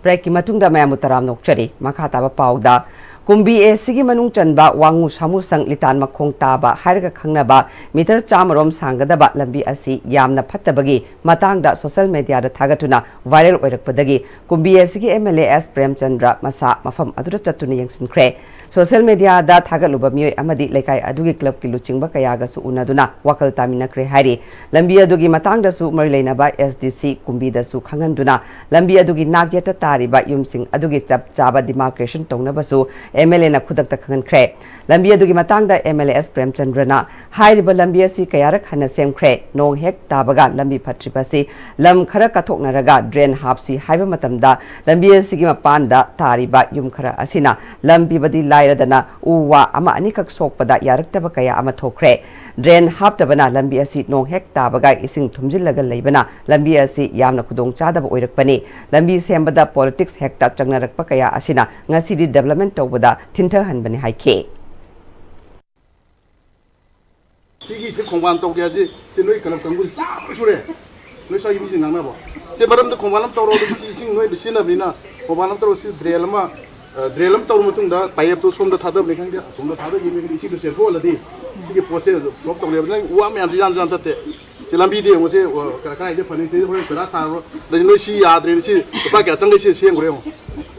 ꯕ꯭ꯔꯦꯛꯀꯤ ꯃꯇꯨꯡꯗ ꯃꯌꯥꯝꯕꯨ ꯇꯔꯥꯝꯅ ꯑꯣꯛꯆꯔꯤ꯫ ꯃꯈꯥ ꯇꯥꯕ ꯄꯥꯎꯗ, ꯀꯨꯝꯕꯤ ꯑꯦꯁꯤꯒꯤ ꯃꯅꯨꯡ ꯆꯟꯕ ꯋꯥꯉꯨ ꯁꯥꯃꯨ ꯁꯪ ꯂꯤꯇꯥꯟ ꯃꯈꯣꯡ ꯇꯥꯕ ꯍꯥꯏꯔꯒ ꯈꯪꯅꯕ ꯃꯤꯇꯔ ꯆꯥꯝꯃꯔꯣꯝ ꯁꯥꯡꯒꯗꯕ ꯂꯝꯕꯤ ꯑꯁꯤ ꯌꯥꯝꯅ ꯐꯠꯇꯕꯒꯤ ꯃꯇꯥꯡꯗ ꯁꯣꯁꯦꯜ ꯃꯦꯗꯤꯌꯥꯗ ꯊꯥꯒꯠꯇꯨꯅ ꯚꯥꯏꯔꯦꯜ ꯑꯣꯏꯔꯛꯄꯗꯒꯤ ꯀꯨꯝꯕꯤ ꯑꯦꯁꯤꯒꯤ M L A S Premchandra ꯃꯁꯥ ꯃꯐꯝ ꯑꯗꯨꯗ ꯆꯠꯇꯨꯅ ꯌꯦꯡꯁꯤꯟꯈ꯭ꯔꯦ꯫ ꯁꯣꯁꯦꯜ ꯃꯦꯗꯤꯌꯥꯗ ꯊꯥꯒꯠꯂꯨꯕ ꯃꯤꯑꯣꯏ ꯑꯃꯗꯤ ꯂꯩꯀꯥꯏ ꯑꯗꯨꯒꯤ ꯀ꯭ꯂꯕꯀꯤ ꯂꯨꯆꯤꯡꯕ ꯀꯌꯥꯒꯁꯨ ꯎꯅꯗꯨꯅ ꯋꯥꯈꯜ ꯇꯥꯃꯤꯟꯅꯈ꯭ꯔꯦ ꯍꯥꯏꯔꯤ꯫ ꯂꯝꯕꯤ ꯑꯗꯨꯒꯤ ꯃꯇꯥꯡꯗꯁꯨ ꯃꯔꯤ ꯂꯩꯅꯕ ꯑꯦꯁ ꯗꯤ ꯁꯤ ꯀꯨꯝꯕꯤꯗꯁꯨ ꯈꯪꯍꯟꯗꯨꯅ ꯂꯝꯕꯤ ꯑꯗꯨꯒꯤ ꯅꯥꯛ ꯌꯦꯠꯇ ꯇꯥꯔꯤꯕ ꯌꯨꯝꯁꯤꯡ ꯑꯗꯨꯒꯤ ꯆꯞ ꯆꯥꯕ ꯗꯤꯃꯥꯔꯀꯦꯁꯟ ꯇꯧꯅꯕꯁꯨ ꯑꯦꯝ ꯑꯦꯜ ꯑꯦꯅ ꯈꯨꯗꯛꯇ ꯈꯪꯍꯟꯈ꯭ꯔꯦ꯫ ꯂꯝꯕꯤ ꯑꯗꯨꯒꯤ ꯃꯇꯥꯡꯗ ꯑꯦꯝ ꯑꯦꯜ ꯑꯦ ꯑꯦꯁ ꯄ꯭ꯔꯦꯝꯆꯟꯗ꯭ꯔꯅ ꯍꯥꯏꯔꯤꯕ ꯂꯝꯕꯤ ꯑꯁꯤ ꯀꯌꯥꯔꯛ ꯍꯟꯅ ꯁꯦꯝꯈ꯭ꯔꯦ꯫ ꯅꯣꯡ ꯍꯦꯛ ꯇꯥꯕꯒ ꯂꯝꯕꯤ ꯐꯠꯇ꯭ꯔꯤꯕꯁꯤ ꯂꯝ ꯈꯔ ꯀꯠꯊꯣꯛꯅꯔꯒ ꯗ꯭ꯔꯦꯟ ꯍꯥꯞꯁꯤ ꯍꯥꯏꯕ ꯃꯇꯝꯗ ꯂꯝꯕꯤ ꯑꯁꯤꯒꯤ ꯃꯄꯥꯟꯗ ꯇꯥꯔꯤꯕ ꯌꯨꯝ ꯈꯔ ꯑꯁꯤꯅ ꯂꯝ ꯄꯤꯕꯗꯤ ꯍꯥꯏꯔꯗꯅ ꯎ ꯋꯥ ꯑꯃ ꯑꯅꯤꯈꯛ ꯁꯣꯛꯄꯗ ꯌꯥꯔꯛꯇꯕ ꯀꯌꯥ ꯑꯃ ꯊꯣꯛꯈ꯭ꯔꯦ꯫ ꯗ꯭ꯔꯦꯟ ꯍꯥꯞꯇꯕꯅ ꯂꯝꯕꯤ ꯑꯁꯤ ꯅꯣꯡ ꯍꯦꯛ ꯇꯥꯕꯒ ꯏꯁꯤꯡ ꯊꯨꯝꯖꯤꯜꯂꯒ ꯂꯩꯕꯅ ꯂꯝꯕꯤ ꯑꯁꯤ ꯌꯥꯝꯅ ꯈꯨꯗꯣꯡꯆꯥꯗꯕ ꯑꯣꯏꯔꯛꯄꯅꯤ꯫ ꯂꯝꯕꯤ ꯁꯦꯝꯕꯗ ꯄꯣꯂꯤꯇꯤꯛꯁ ꯍꯦꯛꯇ ꯆꯪꯅꯔꯛꯄ ꯀꯌꯥ ꯑꯁꯤꯅ ꯉꯁꯤꯗꯤ ꯗꯦꯕꯂꯞꯃꯦꯟ ꯇꯧꯕꯗ ꯊꯤꯟꯊꯍꯟꯕꯅꯤ ꯍꯥꯏꯈꯤ꯫ ꯁꯤꯒꯤꯁꯤ ꯈꯣꯡꯕꯥꯟ ꯇꯧꯒꯦ ꯍꯥꯏꯁꯤ ꯁꯤ ꯅꯣꯏ ꯀꯂꯕ ꯀꯥꯡꯕꯨꯁꯤ ꯆꯥꯕ ꯁꯨꯔꯦ꯫ ꯅꯣꯏ ꯁ꯭ꯋꯥꯏꯒꯤ ꯃꯤꯁꯤꯡ ꯉꯥꯡꯅꯕ꯫ ꯁꯤ ꯃꯔꯝꯗ ꯈꯣꯡꯕꯥꯟ ꯑꯃ ꯇꯧꯔꯣ, ꯑꯗꯨꯒ ꯁꯤ ꯏꯁꯤꯡ ꯅꯣꯏꯗ ꯁꯤꯖꯤꯟꯅꯕꯅꯤꯅ ꯈꯣꯡꯕꯥꯟ ꯑꯃ ꯇꯧꯔꯣ, ꯁꯤ ꯗ꯭ꯔꯦꯟ ꯑꯃ, ꯑ, ꯗ꯭ꯔꯦꯟ ꯑꯃ ꯇꯧꯔ ꯃꯇꯨꯡꯗ ꯄꯥꯏꯞꯇꯨ ꯁꯣꯝꯗ ꯊꯥꯗꯕꯅꯤ ꯈꯪꯗꯦ, ꯑꯁꯣꯝꯗ ꯊꯥꯗꯈꯤꯕꯅꯤ ꯈꯪꯗꯦ, ꯏꯁꯤꯡꯗꯣ ꯆꯦꯟꯊꯣꯛꯍꯜꯂꯗꯤ ꯁꯤꯒꯤ ꯄꯣꯠꯁꯦ ꯁꯣꯜꯕ ꯇꯧꯅꯦꯕ꯫ ꯅꯪ ꯎ ꯋꯥ ꯃꯌꯥꯝꯁꯨ ꯌꯥꯟꯁꯨ ꯌꯥꯟꯊꯠꯇꯦ꯫ ꯁꯤ ꯂꯝꯕꯤꯗꯤ ꯌꯦꯡꯉꯨ, ꯁꯤ, ꯑ, ꯀ-, ꯀꯗꯥꯏꯗ ꯐꯅꯤ? ꯁꯤꯗꯩꯗ ꯍꯣꯔꯦꯟ ꯀꯣꯏꯂꯥꯁ ꯊꯥꯔꯣ꯫ ꯑꯗꯩ ꯅꯣꯏ ꯁꯤ ꯌꯥꯗ꯭ꯔꯦꯅꯦ, ꯁꯤ ꯂꯨꯄꯥ ꯀꯌꯥ ꯆꯪꯒꯦ? ꯁꯤ ꯁꯦꯝꯈ꯭ꯔꯦ ꯌꯦꯡꯉꯨ꯫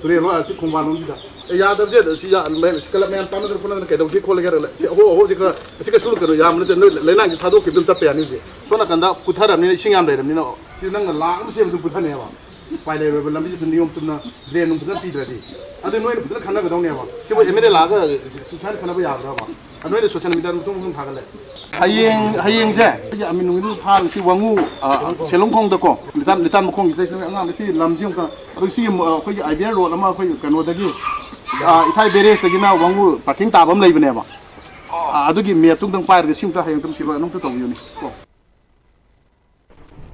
ꯇꯨꯔꯦꯜ ꯍꯣ-, ꯑꯁꯤ ꯈꯣꯡꯕꯥꯟ ꯂꯣꯝꯁꯤꯗ꯫ ꯑꯦ, ꯌꯥꯗꯕꯁꯦ, ꯁꯤ ꯌꯥ-, ꯃꯌꯥꯝ, ꯁꯤ ꯀꯂꯕ ꯃꯌꯥꯝ ꯇꯥꯟꯅꯗꯅ ꯈꯣꯠꯅꯗꯅ ꯀꯩꯗꯧꯁꯤ ꯈꯣꯠꯂꯒꯦ ꯍꯥꯏꯔꯒ ꯂꯩ-, ꯁꯤ ꯑꯍꯣ ꯑꯍꯣ ꯁꯤ ꯈꯔ, ꯑꯁꯤ ꯀꯩꯁꯨ ꯀꯩꯅꯣ ꯌꯥꯝꯕ ꯅꯠꯇꯦ, ꯅꯣꯏ ꯂꯩꯅꯥꯡꯁꯤ ꯊꯥꯗꯣꯛꯈꯤꯕꯗ ꯑꯗꯨꯝ ꯆꯠꯄ ꯌꯥꯅꯤ ꯍꯧꯖꯤꯛ꯫ ꯁꯣꯝ ꯅꯥꯀꯟꯗ ꯄꯨꯊꯔꯕꯅꯤꯅ, ꯏꯁꯤꯡ ꯌꯥꯝ ꯂꯩꯔꯕꯅꯤꯅ, ꯁꯤ ꯅꯪꯅ ꯂꯥꯛ ꯑꯃ ꯁꯦꯝꯕꯗ ꯑꯗꯨꯝ ꯄꯨꯊꯅꯦꯕ꯫ ꯎꯄꯥꯏ ꯂꯩꯔꯣꯏꯕ, ꯂꯝꯕꯤꯁꯤꯗ ꯅꯤꯌꯣꯝ ꯆꯨꯝꯅ ꯗ꯭ꯔꯦꯟ ꯅꯨꯡ ꯐꯖꯅ ꯄꯤꯗ꯭ꯔꯗꯤ꯫ ꯑꯗꯨ ꯅꯣꯏꯅ ꯐꯖꯅ ꯈꯟꯅꯒꯗꯧꯅꯦꯕ꯫ ꯁꯤꯕꯨ ꯑꯦꯝ ꯑꯦꯜ ꯑꯦ ꯂꯥꯛꯑꯒ ꯁꯨꯃꯥꯏꯅ ꯈꯟꯅꯕ ꯌꯥꯕ꯭ꯔꯕ? ꯑ, ꯅꯣꯏꯅ ꯁꯣꯁꯤꯌꯦꯜ ꯃꯤꯗꯤꯌꯥꯗ ꯃꯊꯣꯡ ꯃꯊꯣꯡ ꯊꯥꯒꯠꯂꯦ꯫ ꯍꯌꯦꯡ, ꯍꯌꯦꯡꯁꯦ ꯑꯩꯒꯤ ꯑꯃꯤꯟ ꯅꯨꯡꯃꯤꯠ ꯐꯥꯔꯒ ꯁꯤ ꯋꯥꯉꯨ, ꯑ, ꯁꯦꯂꯨꯡꯈꯣꯡꯗꯀꯣ, ꯂꯤꯇꯥꯟ, ꯂꯤꯇꯥꯟ ꯃꯈꯣꯡꯒꯤꯁꯤꯗ ꯑꯉꯥꯡ ꯁꯤ ꯂꯝꯁꯤ ꯑꯃꯨꯛꯇ, ꯑꯗꯨ ꯁꯤ, ꯑ, ꯑꯩꯈꯣꯏꯒꯤ ꯑꯥꯏ ꯕꯤ ꯑꯥꯔ ꯔꯣꯗ ꯑꯃ ꯑꯩꯈꯣꯏ ꯀꯩꯅꯣꯗꯒꯤ, ꯑ, ꯏꯊꯥꯏ ꯕꯦꯔꯦꯖꯇꯒꯤꯅ ꯋꯥꯉꯨ ꯄꯥꯔꯀꯤꯡ ꯇꯥꯕ ꯑꯃ ꯂꯩꯕꯅꯦꯕ꯫ ꯑ, ꯑꯗꯨꯒꯤ ꯃꯦꯞꯇꯨ ꯑꯝꯇꯪ ꯄꯥꯏꯔꯒ ꯁꯤ ꯑꯝꯇ ꯍꯌꯦꯡ ꯑꯝꯇꯪ ꯁꯤꯜꯂꯣ, ꯑꯝꯇ ꯇꯧꯕꯤꯌꯨꯅꯦ ꯀꯣ꯫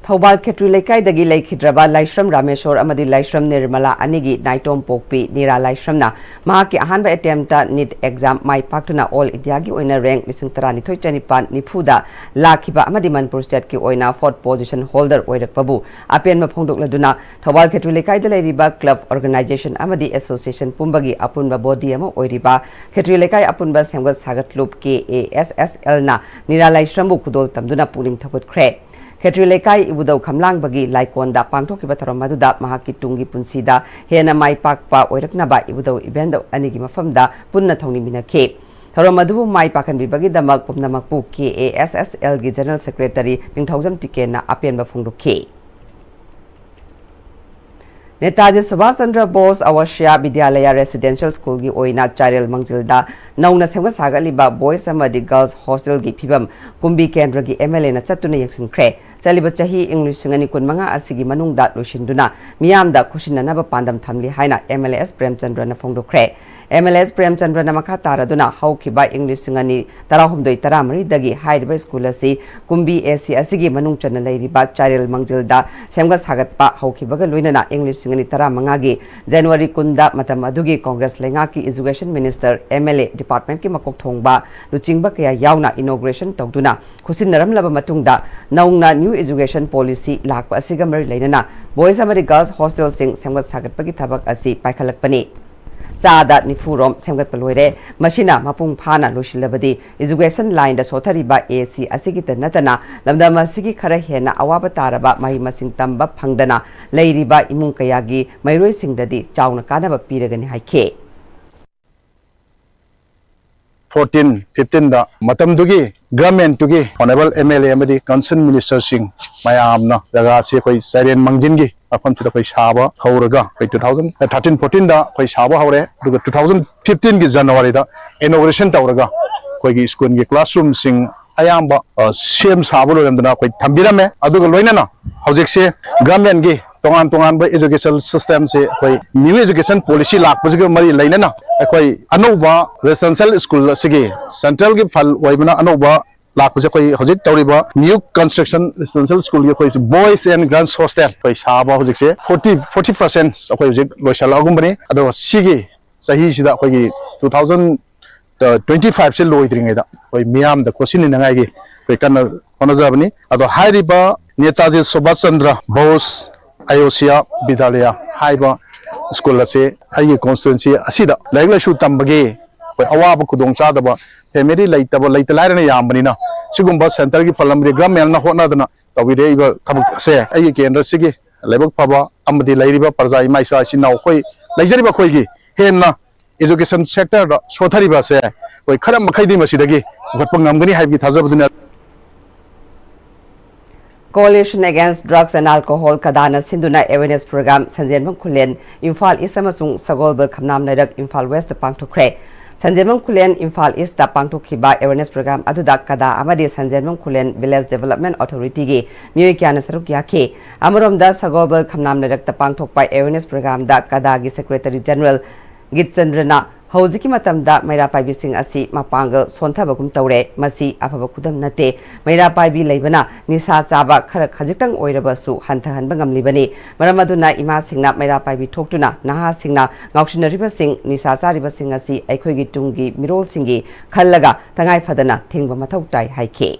ꯊꯧꯕꯥꯜ ꯈꯦꯇ꯭ꯔꯤ ꯂꯩꯀꯥꯏꯗꯒꯤ ꯂꯩꯈꯤꯗ꯭ꯔꯕ ꯂꯥꯏꯁ꯭ꯔꯝ ꯔꯥꯃꯦꯁꯣꯔ ꯑꯃꯗꯤ ꯂꯥꯏꯁ꯭ꯔꯝ ꯅꯤꯔꯃꯂꯥ ꯑꯅꯤꯒꯤ ꯅꯥꯏꯇꯣꯝ ꯄꯣꯛꯄꯤ ꯅꯤꯔꯥ ꯂꯥꯏꯁ꯭ꯔꯝꯅ ꯃꯍꯥꯛꯀꯤ ꯑꯍꯥꯟꯕ ꯑꯦꯇꯦꯝꯞꯇ ꯅꯤꯠ ꯑꯦꯛꯖꯥꯝ ꯃꯥꯏ ꯄꯥꯛꯇꯨꯅ ꯑꯣꯜ ꯏꯟꯗꯤꯌꯥꯒꯤ ꯑꯣꯏꯅ ꯔꯦꯡꯛ ꯂꯤꯁꯤꯡ ꯇꯔꯥꯅꯤꯊꯣꯏ ꯆꯅꯤꯄꯥꯟ ꯅꯤꯐꯨꯗ ꯂꯥꯛꯈꯤꯕ ꯑꯃꯗꯤ ꯃꯅꯤꯄꯨꯔ ꯁ꯭ꯇꯦꯠꯀꯤ ꯑꯣꯏꯅ ꯐꯣꯔꯠ ꯄꯣꯖꯤꯁꯟ ꯍꯣꯜꯗꯔ ꯑꯣꯏꯔꯛꯄꯕꯨ ꯑꯄꯦꯟꯕ ꯐꯣꯡꯗꯣꯛꯂꯗꯨꯅ ꯊꯧꯕꯥꯜ ꯈꯦꯇ꯭ꯔꯤ ꯂꯩꯀꯥꯏꯗ ꯂꯩꯔꯤꯕ ꯀ꯭ꯂꯕ, ꯑꯣꯔꯒꯅꯥꯏꯖꯦꯁꯟ ꯑꯃꯗꯤ ꯑꯦꯁꯣꯁꯤꯌꯦꯁꯟ ꯄꯨꯝꯕꯒꯤ ꯑꯄꯨꯟꯕ ꯕꯣꯗꯤ ꯑꯃ ꯑꯣꯏꯔꯤꯕ ꯈꯦꯇ꯭ꯔꯤ ꯂꯩꯀꯥꯏ ꯑꯄꯨꯟꯕ ꯁꯦꯝꯒꯠ ꯁꯥꯒꯠꯂꯨꯞ ꯀꯦ ꯑꯦ ꯑꯦꯁ ꯑꯦꯁ ꯑꯦꯜꯅ ꯅꯤꯔꯥ ꯂꯥꯏꯁ꯭ꯔꯝꯕꯨ ꯈꯨꯗꯣꯜ ꯇꯝꯗꯨꯅ ꯄꯨꯛꯅꯤꯡ ꯊꯧꯒꯠꯈ꯭ꯔꯦ꯫ ꯈꯦꯇ꯭ꯔꯤ ꯂꯩꯀꯥꯏ ꯏꯕꯨꯙꯧ ꯈꯝꯂꯥꯡꯕꯒꯤ ꯂꯥꯏꯀꯣꯟꯗ ꯄꯥꯡꯊꯣꯛꯈꯤꯕ ꯊꯧꯔꯝ ꯑꯗꯨꯗ ꯃꯍꯥꯛꯀꯤ ꯇꯨꯡꯒꯤ ꯄꯨꯟꯁꯤꯗ ꯍꯦꯟꯅ ꯃꯥꯏ ꯄꯥꯛꯄ ꯑꯣꯏꯔꯛꯅꯕ ꯏꯕꯨꯙꯧ ꯏꯕꯦꯟꯗꯧ ꯑꯅꯤꯒꯤ ꯃꯐꯝꯗ ꯄꯨꯟꯅ ꯊꯧꯅꯤꯃꯤꯟꯅꯈꯤ꯫ ꯊꯧꯔꯝ ꯑꯗꯨꯕꯨ ꯃꯥꯏ ꯄꯥꯛꯍꯟꯕꯤꯕꯒꯤꯗꯃꯛ ꯄꯨꯝꯅꯃꯛꯄꯨ K A S S algae general secretary ꯅꯤꯡꯊꯧꯖꯝ ꯇꯤꯀꯦꯟꯅ ꯑꯄꯦꯟꯕ ꯐꯣꯡꯗꯣꯛꯈꯤ꯫ ꯅꯦꯇꯥꯖꯤ ꯁꯨꯚꯥꯁ ꯆꯟꯗ꯭ꯔ ꯕꯣꯁ ꯑꯋꯥꯁꯤꯌꯥ ꯕꯤꯗ꯭ꯌꯥꯂꯌꯥ ꯔꯦꯁꯤꯗꯦꯟꯁꯤꯌꯦꯜ ꯁ꯭ꯀꯨꯜꯒꯤ ꯑꯣꯏꯅ ꯆꯥꯏꯔꯦꯜ ꯃꯥꯡꯖꯤꯜꯗ ꯅꯧꯅ ꯁꯦꯝꯒꯠ ꯁꯥꯒꯠꯂꯤꯕ ꯕꯣꯏꯁ ꯑꯃꯗꯤ ꯒꯔꯜꯁ ꯍꯣꯁꯇꯦꯜꯒꯤ ꯐꯤꯕꯝ ꯀꯨꯝꯕꯤ ꯀꯦꯟꯗ꯭ꯔꯒꯤ ꯑꯦꯝ ꯑꯦꯜ ꯑꯦꯅ ꯆꯠꯇꯨꯅ ꯌꯦꯡꯁꯤꯟꯈ꯭ꯔꯦ꯫ ꯆꯠꯂꯤꯕ ꯆꯍꯤ ꯏꯪ ꯂꯤꯁꯤꯡ ꯑꯅꯤ ꯀꯨꯟꯃꯉꯥ ꯑꯁꯤꯒꯤ ꯃꯅꯨꯡꯗ ꯂꯣꯏꯁꯤꯟꯗꯨꯅ ꯃꯤꯌꯥꯝꯗ ꯈꯨꯠꯁꯤꯟꯅꯅꯕ ꯄꯥꯟꯗꯝ ꯊꯝꯂꯤ ꯍꯥꯏꯅ ꯑꯦꯝ ꯑꯦꯜ ꯑꯦ ꯑꯦꯁ ꯄ꯭ꯔꯦꯝꯆꯟꯗ꯭ꯔꯅ ꯐꯣꯡꯗꯣꯛꯈ꯭ꯔꯦ꯫ ꯑꯦꯝ ꯑꯦꯜ ꯑꯦꯁ ꯄ꯭ꯔꯦꯝꯆꯟꯗ꯭ꯔꯅ ꯃꯈꯥ ꯇꯥꯔꯗꯨꯅ ꯍꯧꯈꯤꯕ ꯏꯪ ꯂꯤꯁꯤꯡ ꯑꯅꯤ ꯇꯔꯥꯍꯨꯝꯗꯣꯏ ꯇꯔꯥꯃꯔꯤꯗꯒꯤ ꯍꯥꯏꯔꯤꯕ ꯁ꯭ꯀꯨꯜ ꯑꯁꯤ ꯀꯨꯝꯕꯤ ꯑꯦ ꯁꯤ ꯑꯁꯤꯒꯤ ꯃꯅꯨꯡ ꯆꯟꯅ ꯂꯩꯔꯤꯕ ꯆꯥꯏꯔꯦꯜ ꯃꯥꯡꯖꯤꯜꯗ ꯁꯦꯝꯒꯠ ꯁꯥꯒꯠꯄ ꯍꯧꯈꯤꯕꯒ ꯂꯣꯏꯅꯅ ꯏꯪ ꯂꯤꯁꯤꯡ ꯑꯅꯤ ꯇꯔꯥꯃꯉꯥꯒꯤ ꯖꯅꯋꯥꯔꯤ ꯀꯨꯟꯗ ꯃꯇꯝ ꯑꯗꯨꯒꯤ ꯀꯣꯡꯒ꯭ꯔꯦꯁ ꯂꯩꯉꯥꯛꯀꯤ education minister, M L A, ꯗꯤꯄꯥꯔꯠꯃꯦꯟꯠꯀꯤ ꯃꯀꯣꯛ ꯊꯣꯡꯕ ꯂꯨꯆꯤꯡꯕ ꯀꯌꯥ ꯌꯥꯎꯅ ꯏꯅꯣꯒ꯭ꯔꯦꯁꯟ ꯇꯧꯗꯨꯅ ꯈꯨꯠꯁꯤꯟꯅꯔꯝꯂꯕ ꯃꯇꯨꯡꯗ ꯅꯧꯅ ꯅ꯭ꯌꯨ ꯏꯖꯨꯀꯦꯁꯟ ꯄꯣꯂꯤꯁꯤ ꯂꯥꯛꯄ ꯑꯁꯤꯒ ꯃꯔꯤ ꯂꯩꯅꯅ ꯕꯣꯏꯁ ꯑꯃꯗꯤ ꯒꯔꯜꯁ ꯍꯣꯁꯇꯦꯜꯁꯤꯡ ꯁꯦꯝꯒꯠ ꯁꯥꯒꯠꯄꯒꯤ ꯊꯕꯛ ꯑꯁꯤ ꯄꯥꯏꯈꯠꯂꯛꯄꯅꯤ꯫ ꯆꯥꯗ ꯅꯤꯐꯨ ꯔꯣꯝ ꯁꯦꯝꯒꯠꯄ ꯂꯣꯏꯔꯦ꯫ ꯃꯁꯤꯅ ꯃꯄꯨꯡ ꯐꯥꯅ ꯂꯣꯏꯁꯤꯜꯂꯕꯗꯤ ꯏꯖꯨꯀꯦꯁꯟ ꯂꯥꯏꯟꯗ ꯁꯣꯊꯔꯤꯕ ꯑꯦ ꯁꯤ ꯑꯁꯤꯒꯤꯇ ꯅꯠꯇꯅ ꯂꯝꯗꯝ ꯑꯁꯤꯒꯤ ꯈꯔ ꯍꯦꯟꯅ ꯑꯋꯥꯕ ꯇꯥꯔꯕ ꯃꯍꯩ ꯃꯁꯤꯡ ꯇꯝꯕ ꯐꯪꯗꯅ ꯂꯩꯔꯤꯕ ꯏꯃꯨꯡ ꯀꯌꯥꯒꯤ ꯃꯍꯩꯔꯣꯏꯁꯤꯡꯗꯗꯤ ꯆꯥꯎꯅ ꯀꯥꯟꯅꯕ ꯄꯤꯔꯒꯅꯤ ꯍꯥꯏꯈꯤ꯫ ꯐꯣꯔꯇꯤꯟ ꯐꯤꯐꯇꯤꯟꯗ ꯃꯇꯝꯗꯨꯒꯤ ꯒꯚꯔꯟꯃꯦꯟꯠꯇꯨꯒꯤ ꯑꯣꯅꯔꯦꯕꯜ ꯑꯦꯝ ꯑꯦꯜ ꯑꯦ ꯑꯃꯗꯤ ꯀꯟꯁꯔꯟ ꯃꯤꯅꯤꯁꯇꯔꯁꯤꯡ ꯃꯌꯥꯝꯅ ꯖꯒꯥꯁꯤ ꯑꯩꯈꯣꯏ ꯆꯥꯏꯔꯦꯟ ꯃꯥꯡꯖꯤꯟꯒꯤ ꯃꯐꯝꯁꯤꯗ ꯑꯩꯈꯣꯏ ꯁꯥꯕ ꯍꯧꯔꯒ ꯑꯩꯈꯣꯏ ꯇꯨ ꯊꯥꯎꯖꯟ ꯊꯥꯔꯇꯤꯟ ꯐꯣꯔꯇꯤꯟꯗ ꯑꯩꯈꯣꯏ ꯁꯥꯕ ꯍꯧꯔꯦ꯫ ꯑꯗꯨꯒ ꯇꯨ ꯊꯥꯎꯖꯟ ꯐꯤꯐꯇꯤꯟꯒꯤ ꯖꯅꯋꯥꯔꯤꯗ ꯏꯅꯣꯒ꯭ꯔꯦꯁꯟ ꯇꯧꯔꯒ ꯑꯩꯈꯣꯏꯒꯤ ꯁ꯭ꯀꯨꯜꯒꯤ ꯀ꯭ꯂꯥꯁꯔꯨꯝꯁꯤꯡ ꯑꯌꯥꯝꯕ ꯑ, ꯁꯦꯝ ꯁꯥꯕ ꯂꯣꯏꯔꯝꯗꯅ ꯑꯩꯈꯣꯏ ꯊꯝꯕꯤꯔꯝꯃꯦ꯫ ꯑꯗꯨꯒ ꯂꯣꯏꯅꯅ ꯍꯧꯖꯤꯛꯁꯦ ꯒꯚꯔꯟꯃꯦꯟꯠꯀꯤ ꯇꯣꯉꯥꯟ ꯇꯣꯉꯥꯟꯕ ꯏꯖꯨꯀꯦꯁꯟ ꯁꯤꯁꯇꯦꯝꯁꯦ ꯑꯩꯈꯣꯏ ꯅ꯭ꯌꯨ ꯏꯖꯨꯀꯦꯁꯟ ꯄꯣꯂꯤꯁꯤ ꯂꯥꯛꯄꯁꯤꯒ ꯃꯔꯤ ꯂꯩꯅꯅ ꯑꯩꯈꯣꯏ ꯑꯅꯧꯕ ꯔꯦꯁꯤꯗꯦꯟꯁꯤꯌꯦꯜ ꯁ꯭ꯀꯨꯜ ꯑꯁꯤꯒꯤ ꯁꯦꯟꯇ꯭ꯔꯦꯜꯒꯤ ꯐꯟ ꯑꯣꯏꯕꯅ ꯑꯅꯧꯕ ꯂꯥꯛꯄꯁꯦ ꯑꯩꯈꯣꯏ ꯍꯧꯖꯤꯛ ꯇꯧꯔꯤꯕ ꯅ꯭ꯌꯨ ꯀꯟꯁꯇ꯭ꯔꯛꯁꯟ ꯔꯦꯁꯤꯗꯦꯟꯁꯤꯌꯦꯜ ꯁ꯭ꯀꯨꯜꯒꯤ ꯑꯩꯈꯣꯏ ꯕꯣꯏꯁ ꯑꯦꯟ ꯒꯔꯜꯁ ꯍꯣꯁꯇꯦꯜ ꯑꯩꯈꯣꯏ ꯁꯥꯕ ꯍꯧꯖꯤꯛꯁꯦ ꯐꯣꯔꯇꯤ ꯐꯣꯔꯇꯤ ꯄꯥꯔꯁꯦꯟꯠ ꯑꯩꯈꯣꯏ ꯍꯧꯖꯤꯛ ꯂꯣꯏꯁꯤꯜꯂꯛꯑꯒꯨꯝꯕꯅꯤ꯫ ꯑꯗꯣ ꯁꯤꯒꯤ ꯆꯍꯤꯁꯤꯗ ꯑꯩꯈꯣꯏꯒꯤ ꯇꯨ ꯊꯥꯎꯖꯟ ꯇ꯭ꯋꯦꯟꯇꯤ ꯐꯥꯏꯚꯁꯦ ꯂꯣꯏꯗ꯭ꯔꯤꯉꯩꯗ ꯑꯩꯈꯣꯏ ꯃꯤꯌꯥꯝꯗ ꯈꯣꯠꯁꯤꯟꯅꯅꯉꯥꯏꯒꯤ ꯑꯩꯈꯣꯏ ꯀꯟꯅ ꯍꯣꯠꯅꯖꯕꯅꯤ꯫ ꯑꯗꯣ ꯍꯥꯏꯔꯤꯕ ꯅꯦꯇꯥꯖꯤ ꯁꯨꯕꯥꯁ ꯆꯟꯗ꯭ꯔ ꯕꯣꯁ ꯑꯌꯣꯁꯤꯌꯥ ꯕꯤꯗ꯭ꯌꯥꯂꯌꯥ ꯍꯥꯏꯕ ꯁ꯭ꯀꯨꯜ ꯑꯁꯤ ꯑꯩꯒꯤ ꯀꯣꯟꯁꯇꯤꯇ꯭ꯋꯦꯟꯁꯤ ꯑꯁꯤꯗ ꯂꯥꯏꯔꯤꯛ ꯂꯥꯏꯁꯨ ꯇꯝꯕꯒꯤ ꯑꯩꯈꯣꯏ ꯑꯋꯥꯕ ꯈꯨꯗꯣꯡꯆꯥꯗꯕ ꯐꯦꯃꯤꯂꯤ ꯂꯩꯇꯕ ꯂꯩꯇ ꯂꯥꯏꯔꯅ ꯌꯥꯝꯕꯅꯤꯅ ꯁꯤꯒꯨꯝꯕ ꯁꯦꯟꯇꯔꯒꯤ ꯐꯟ ꯑꯃꯗꯤ ꯒꯚꯔꯟꯃꯦꯟꯠꯅ ꯍꯣꯠꯅꯗꯅ ꯇꯧꯕꯤꯔꯛꯏꯕ ꯊꯕꯛ ꯑꯁꯦ ꯑꯩꯒꯤ ꯀꯦꯟꯗ꯭ꯔꯁꯤꯒꯤ ꯂꯥꯏꯕꯛ ꯐꯕ ꯑꯃꯗꯤ ꯂꯩꯔꯤꯕ ꯄ꯭ꯔꯖꯥ ꯏꯃꯥ ꯏꯆꯥ ꯏꯆꯤꯟ ꯏꯅꯥꯎ ꯑꯩꯈꯣꯏ ꯂꯩꯖꯔꯤꯕ ꯑꯩꯈꯣꯏꯒꯤ ꯍꯦꯟꯅ ꯏꯖꯨꯀꯦꯁꯟ ꯁꯦꯛꯇꯔꯗ ꯁꯣꯊꯔꯤꯕ ꯑꯁꯦ ꯑꯩꯈꯣꯏ ꯈꯔ ꯃꯈꯩꯗꯤ ꯃꯁꯤꯗꯒꯤ ꯄꯨꯈꯠꯄ ꯉꯝꯒꯅꯤ ꯍꯥꯏꯕꯒꯤ ꯊꯥꯖꯕꯗꯨꯅ Coalition Against Drugs and Alcohol, ꯀꯗꯥꯅ ꯁꯤꯟꯗꯨꯅ ꯑꯦꯋꯦꯔꯅꯦꯁ ꯄ꯭ꯔꯣꯒ꯭ꯔꯥꯝ ꯁꯟꯖꯦꯟꯕꯝ ꯈꯨꯂꯦꯟ, ꯏꯝꯐꯥꯜ ꯏꯁ ꯑꯃꯁꯨꯡ ꯁꯒꯣꯜꯕꯜ ꯈꯝꯅꯥꯝ ꯂꯩꯔꯛ, ꯏꯝꯐꯥꯜ ꯋꯦꯁꯇ ꯄꯥꯡꯊꯣꯛꯈ꯭ꯔꯦ꯫ ꯁꯟꯖꯦꯟꯕꯝ ꯈꯨꯂꯦꯟ, ꯏꯝꯐꯥꯜ ꯏꯁꯇ ꯄꯥꯡꯊꯣꯛꯈꯤꯕ ꯑꯦꯋꯦꯔꯅꯦꯁ ꯄ꯭ꯔꯣꯒ꯭ꯔꯥꯝ ꯑꯗꯨꯗ ꯀꯗꯥ ꯑꯃꯗꯤ ꯁꯟꯖꯦꯟꯕꯝ ꯈꯨꯂꯦꯟ ꯚꯤꯂꯦꯖ ꯗꯦꯚꯂꯞꯃꯦꯟꯠ ꯑꯣꯊꯣꯔꯤꯇꯤꯒꯤ ꯃꯤꯑꯣꯏ ꯀꯌꯥꯅ ꯁꯔꯨꯛ ꯌꯥꯈꯤ꯫ ꯑꯃꯔꯣꯝꯗ ꯁꯒꯣꯜꯕꯜ ꯈꯝꯅꯥꯝ ꯂꯩꯔꯛꯇ ꯄꯥꯡꯊꯣꯛꯄ ꯑꯦꯋꯦꯔꯅꯦꯁ ꯄ꯭ꯔꯣꯒ꯭ꯔꯥꯝꯗ ꯀꯗꯥꯒꯤ ꯁꯦꯀ꯭ꯔꯦꯇꯔꯤ ꯖꯦꯅꯔꯦꯜ ꯒꯤꯠꯆꯟꯗ꯭ꯔꯅ ꯍꯧꯖꯤꯛꯀꯤ ꯃꯇꯝꯗ ꯃꯩꯔꯥ ꯄꯥꯏꯕꯤꯁꯤꯡ ꯑꯁꯤ ꯃꯄꯥꯡꯒꯜ ꯁꯣꯟꯊꯕꯒꯨꯝ ꯇꯧꯔꯦ꯫ ꯃꯁꯤ ꯑꯐꯕ ꯈꯨꯗꯝ ꯅꯠꯇꯦ꯫ ꯃꯩꯔꯥ ꯄꯥꯏꯕꯤ ꯂꯩꯕꯅ ꯅꯤꯁꯥ ꯆꯥꯕ ꯈꯔ ꯈꯖꯤꯛꯇꯪ ꯑꯣꯏꯔꯕꯁꯨ ꯍꯟꯊꯍꯟꯕ ꯉꯝꯂꯤꯕꯅꯤ꯫ ꯃꯔꯝ ꯑꯗꯨꯅ ꯏꯃꯥꯁꯤꯡꯅ ꯃꯩꯔꯥ ꯄꯥꯏꯕꯤ ꯊꯣꯛꯇꯨꯅ ꯅꯍꯥꯁꯤꯡꯅ ꯉꯥꯎꯁꯤꯟꯅꯔꯤꯕꯁꯤꯡ, ꯅꯤꯁꯥ ꯆꯥꯔꯤꯕꯁꯤꯡ ꯑꯁꯤ ꯑꯩꯈꯣꯏꯒꯤ ꯇꯨꯡꯒꯤ ꯃꯤꯔꯣꯜꯁꯤꯡꯒꯤ ꯈꯜꯂꯒ ꯇꯉꯥꯏ ꯐꯗꯅ ꯊꯤꯡꯕ ꯃꯊꯧ ꯇꯥꯏ ꯍꯥꯏꯈꯤ꯫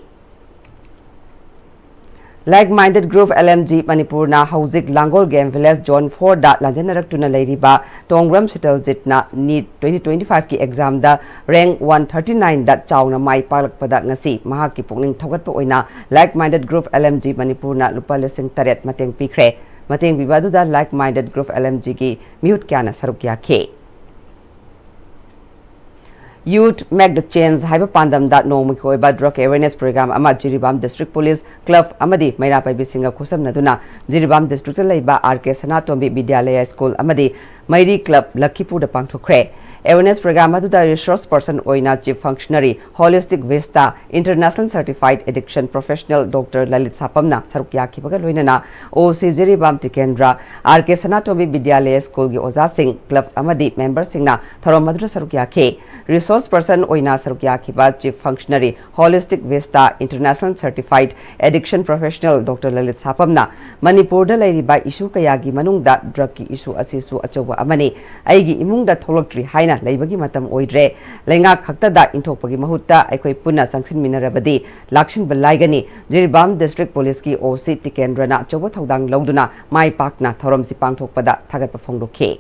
Like Minded Group L M G ꯃꯅꯤꯄꯨꯔꯅ ꯍꯧꯖꯤꯛ ꯂꯥꯡꯒꯣꯜ Game Village Zone four ꯗ ꯂꯥꯟꯖꯦꯟꯅꯔꯛꯇꯨꯅ ꯂꯩꯔꯤꯕ ꯇꯣꯡꯕ꯭ꯔꯝ ꯁꯤꯇꯜꯖꯤꯠꯅ NEET twenty twenty-five ꯀꯤ exam ꯗ rank one thirty nine ꯗ ꯆꯥꯎꯅ ꯃꯥꯏ ꯄꯥꯛꯂꯛꯄꯗ ꯉꯁꯤ ꯃꯍꯥꯛꯀꯤ ꯄꯨꯛꯅꯤꯡ ꯊꯧꯒꯠꯄ ꯑꯣꯏꯅ Like Minded Group L M G ꯃꯅꯤꯄꯨꯔꯅ ꯂꯨꯄꯥ ꯂꯤꯁꯤꯡ ꯇꯔꯦꯠ ꯃꯇꯦꯡ ꯄꯤꯈ꯭ꯔꯦ꯫ ꯃꯇꯦꯡ ꯄꯤꯕ ꯑꯗꯨꯗ Like Minded Group L M G ꯒꯤ ꯃꯤꯍꯨꯠ ꯀꯌꯥꯅ ꯁꯔꯨꯛ ꯌꯥꯈꯤ꯫ Youth Make the Change ꯍꯥꯏꯕ ꯄꯥꯟꯗꯝꯗ ꯅꯣꯡꯃꯒꯤ ꯑꯣꯏꯕ drug awareness program ꯑꯃ ꯖꯤꯔꯤꯕꯥꯝ District Police Club ꯑꯃꯗꯤ ꯃꯩꯔꯥ ꯄꯥꯏꯕꯤꯁꯤꯡꯒ ꯈꯨꯠꯁꯝꯅꯗꯨꯅ ꯖꯤꯔꯤꯕꯥꯝ district ꯇ ꯂꯩꯕ R K ꯁꯅꯥꯇꯣꯝꯕꯤ ꯕꯤꯗ꯭ꯌꯥꯂꯌ school ꯑꯃꯗꯤ ꯃꯩꯔꯤ club ꯂꯛꯈꯤꯄꯨꯔꯗ ꯄꯥꯡꯊꯣꯛꯈ꯭ꯔꯦ꯫ Awareness program ꯑꯗꯨꯗ resource person ꯑꯣꯏꯅ Chief Functionary, Holistic Vista, International Certified Addiction Professional Doctor Lalit ꯁꯥꯄꯝꯅ ꯁꯔꯨꯛ ꯌꯥꯈꯤꯕꯒ ꯂꯣꯏꯅꯅ OC Jiribam Tikendra, R K ꯁꯅꯥꯇꯣꯝꯕꯤ ꯕꯤꯗ꯭ꯌꯥꯂꯌ school ꯒꯤ ꯑꯣꯖꯥꯁꯤꯡ, club ꯑꯃꯗꯤ member ꯁꯤꯡꯅ ꯊꯧꯔꯝ ꯑꯗꯨꯗ ꯁꯔꯨꯛ ꯌꯥꯈꯤ꯫ Resource person ꯑꯣꯏꯅ ꯁꯔꯨꯛ ꯌꯥꯈꯤꯕ Chief Functionary, Holistic Vista, International Certified Addiction Professional Doctor Lalit ꯁꯥꯄꯝꯅ ꯃꯅꯤꯄꯨꯔꯗ ꯂꯩꯔꯤꯕ issue ꯀꯌꯥꯒꯤ ꯃꯅꯨꯡꯗ drug ꯀꯤ issue ꯑꯁꯤꯁꯨ ꯑꯆꯧꯕ ꯑꯃꯅꯤ꯫ ꯑꯩꯒꯤ ꯏꯃꯨꯡꯗ ꯊꯣꯛꯂꯛꯇ꯭ꯔꯤ ꯍꯥꯏꯅ ꯂꯩꯕꯒꯤ ꯃꯇꯝ ꯑꯣꯏꯗ꯭ꯔꯦ꯫ ꯂꯩꯉꯥꯛ ꯈꯛꯇꯗ ꯏꯟꯊꯣꯛꯄꯒꯤ ꯃꯍꯨꯠꯇ ꯑꯩꯈꯣꯏ ꯄꯨꯟꯅ ꯆꯪꯁꯤꯟꯃꯤꯟꯅꯔꯕꯗꯤ ꯂꯥꯛꯁꯤꯟꯕ ꯂꯥꯏꯒꯅꯤ꯫ ꯖꯤꯔꯤꯕꯥꯝ District Police ꯀꯤ OC ꯇꯤꯀꯦꯟꯗ꯭ꯔꯅ ꯑꯆꯧꯕ ꯊꯧꯗꯥꯡ ꯂꯧꯗꯨꯅ ꯃꯥꯏ ꯄꯥꯛꯅ ꯊꯧꯔꯝꯁꯤ ꯄꯥꯡꯊꯣꯛꯄꯗ ꯊꯥꯒꯠꯄ ꯐꯣꯡꯗꯣꯛꯈꯤ꯫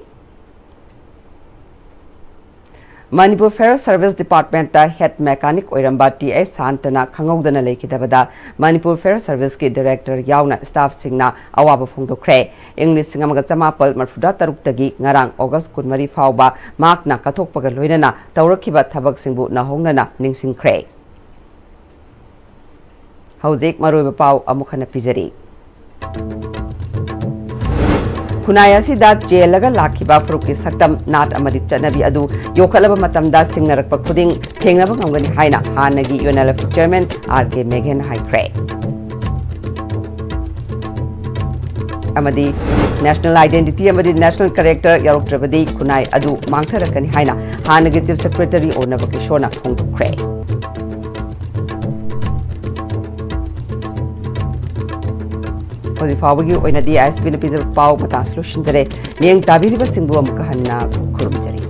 ꯃꯅꯤꯄꯨꯔ Fire Service Department ꯇ head mechanic ꯑꯣꯏꯔꯝꯕ T H ꯁꯥꯟꯇꯅ ꯈꯪꯍꯧꯗꯅ ꯂꯩꯈꯤꯗꯕꯗ ꯃꯅꯤꯄꯨꯔ Fire Service ꯀꯤ director ꯌꯥꯎꯅ staff ꯁꯤꯡꯅ ꯑꯋꯥꯕ ꯐꯣꯡꯗꯣꯛꯈ꯭ꯔꯦ꯫ ꯏꯪ ꯂꯤꯁꯤꯡ ꯑꯃꯒ ꯆꯃꯥꯄꯜ ꯃꯔꯤꯐꯨꯇꯔꯨꯛꯇꯒꯤ ꯉꯔꯥꯡ August ꯀꯨꯟꯃꯔꯤ ꯐꯥꯎꯕ ꯃꯍꯥꯛꯅ ꯀꯠꯊꯣꯛꯄꯒ ꯂꯣꯏꯅꯅ ꯇꯧꯔꯛꯈꯤꯕ ꯊꯕꯛꯁꯤꯡꯕꯨ ꯅꯧꯍꯧꯅꯅ ꯅꯤꯡꯁꯤꯡꯈ꯭ꯔꯦ꯫ ꯍꯧꯖꯤꯛ ꯃꯔꯨꯑꯣꯏꯕ ꯄꯥꯎ ꯑꯃꯨꯛ ꯍꯟꯅ ꯄꯤꯖꯔꯤ꯫ ꯈꯨꯟꯅꯥꯏ ꯑꯁꯤꯗ ꯆꯦꯜꯂꯒ ꯂꯥꯛꯈꯤꯕ ꯐꯨꯔꯨꯞꯀꯤ ꯁꯛꯇꯝ, ꯅꯥꯠ ꯑꯃꯗꯤ ꯆꯠꯅꯕꯤ ꯑꯗꯨ ꯌꯣꯛꯈꯠꯂꯕ ꯃꯇꯝꯗ ꯁꯤꯡꯅꯔꯛꯄ ꯈꯨꯗꯤꯡ ꯊꯦꯡꯅꯕ ꯉꯝꯒꯅꯤ ꯍꯥꯏꯅ ꯍꯥꯟꯅꯒꯤ UNLF chairman R K ꯃꯦꯘꯦꯟ ꯍꯥꯏꯈ꯭ꯔꯦ꯫ ꯑꯃꯗꯤ ꯅꯦꯁꯅꯦꯜ ꯑꯥꯏꯗꯦꯟꯇꯤꯇꯤ ꯑꯃꯗꯤ ꯅꯦꯁꯅꯦꯜ ꯀꯦꯔꯦꯛꯇꯔ ꯌꯥꯎꯔꯛꯇ꯭ꯔꯕꯗꯤ ꯈꯨꯟꯅꯥꯏ ꯑꯗꯨ ꯃꯥꯡꯊꯔꯛꯀꯅꯤ ꯍꯥꯏꯅ ꯍꯥꯟꯅꯒꯤ ꯆꯤꯐ ꯁꯦꯀ꯭ꯔꯦꯇꯔꯤ ꯑꯣꯏꯅꯕ ꯀꯤꯁꯣꯔꯅ ꯐꯣꯡꯗꯣꯛꯈ꯭ꯔꯦ꯫ ꯍꯧꯖꯤꯛ ꯐꯥꯎꯕꯒꯤ ꯑꯣꯏꯅꯗꯤ ꯑꯥꯏ ꯑꯦꯁ ꯕꯤꯅ ꯄꯤꯖꯕ ꯄꯥꯎ ꯃꯇꯥꯡꯁꯤ ꯂꯣꯏꯁꯤꯟꯖꯔꯦ꯫ ꯃꯤꯠꯌꯦꯡ ꯇꯥꯕꯤꯔꯤꯕꯁꯤꯡꯕꯨ ꯑꯃꯨꯛꯀ ꯍꯟꯅ ꯈꯨꯔꯨꯝꯖꯔꯤ꯫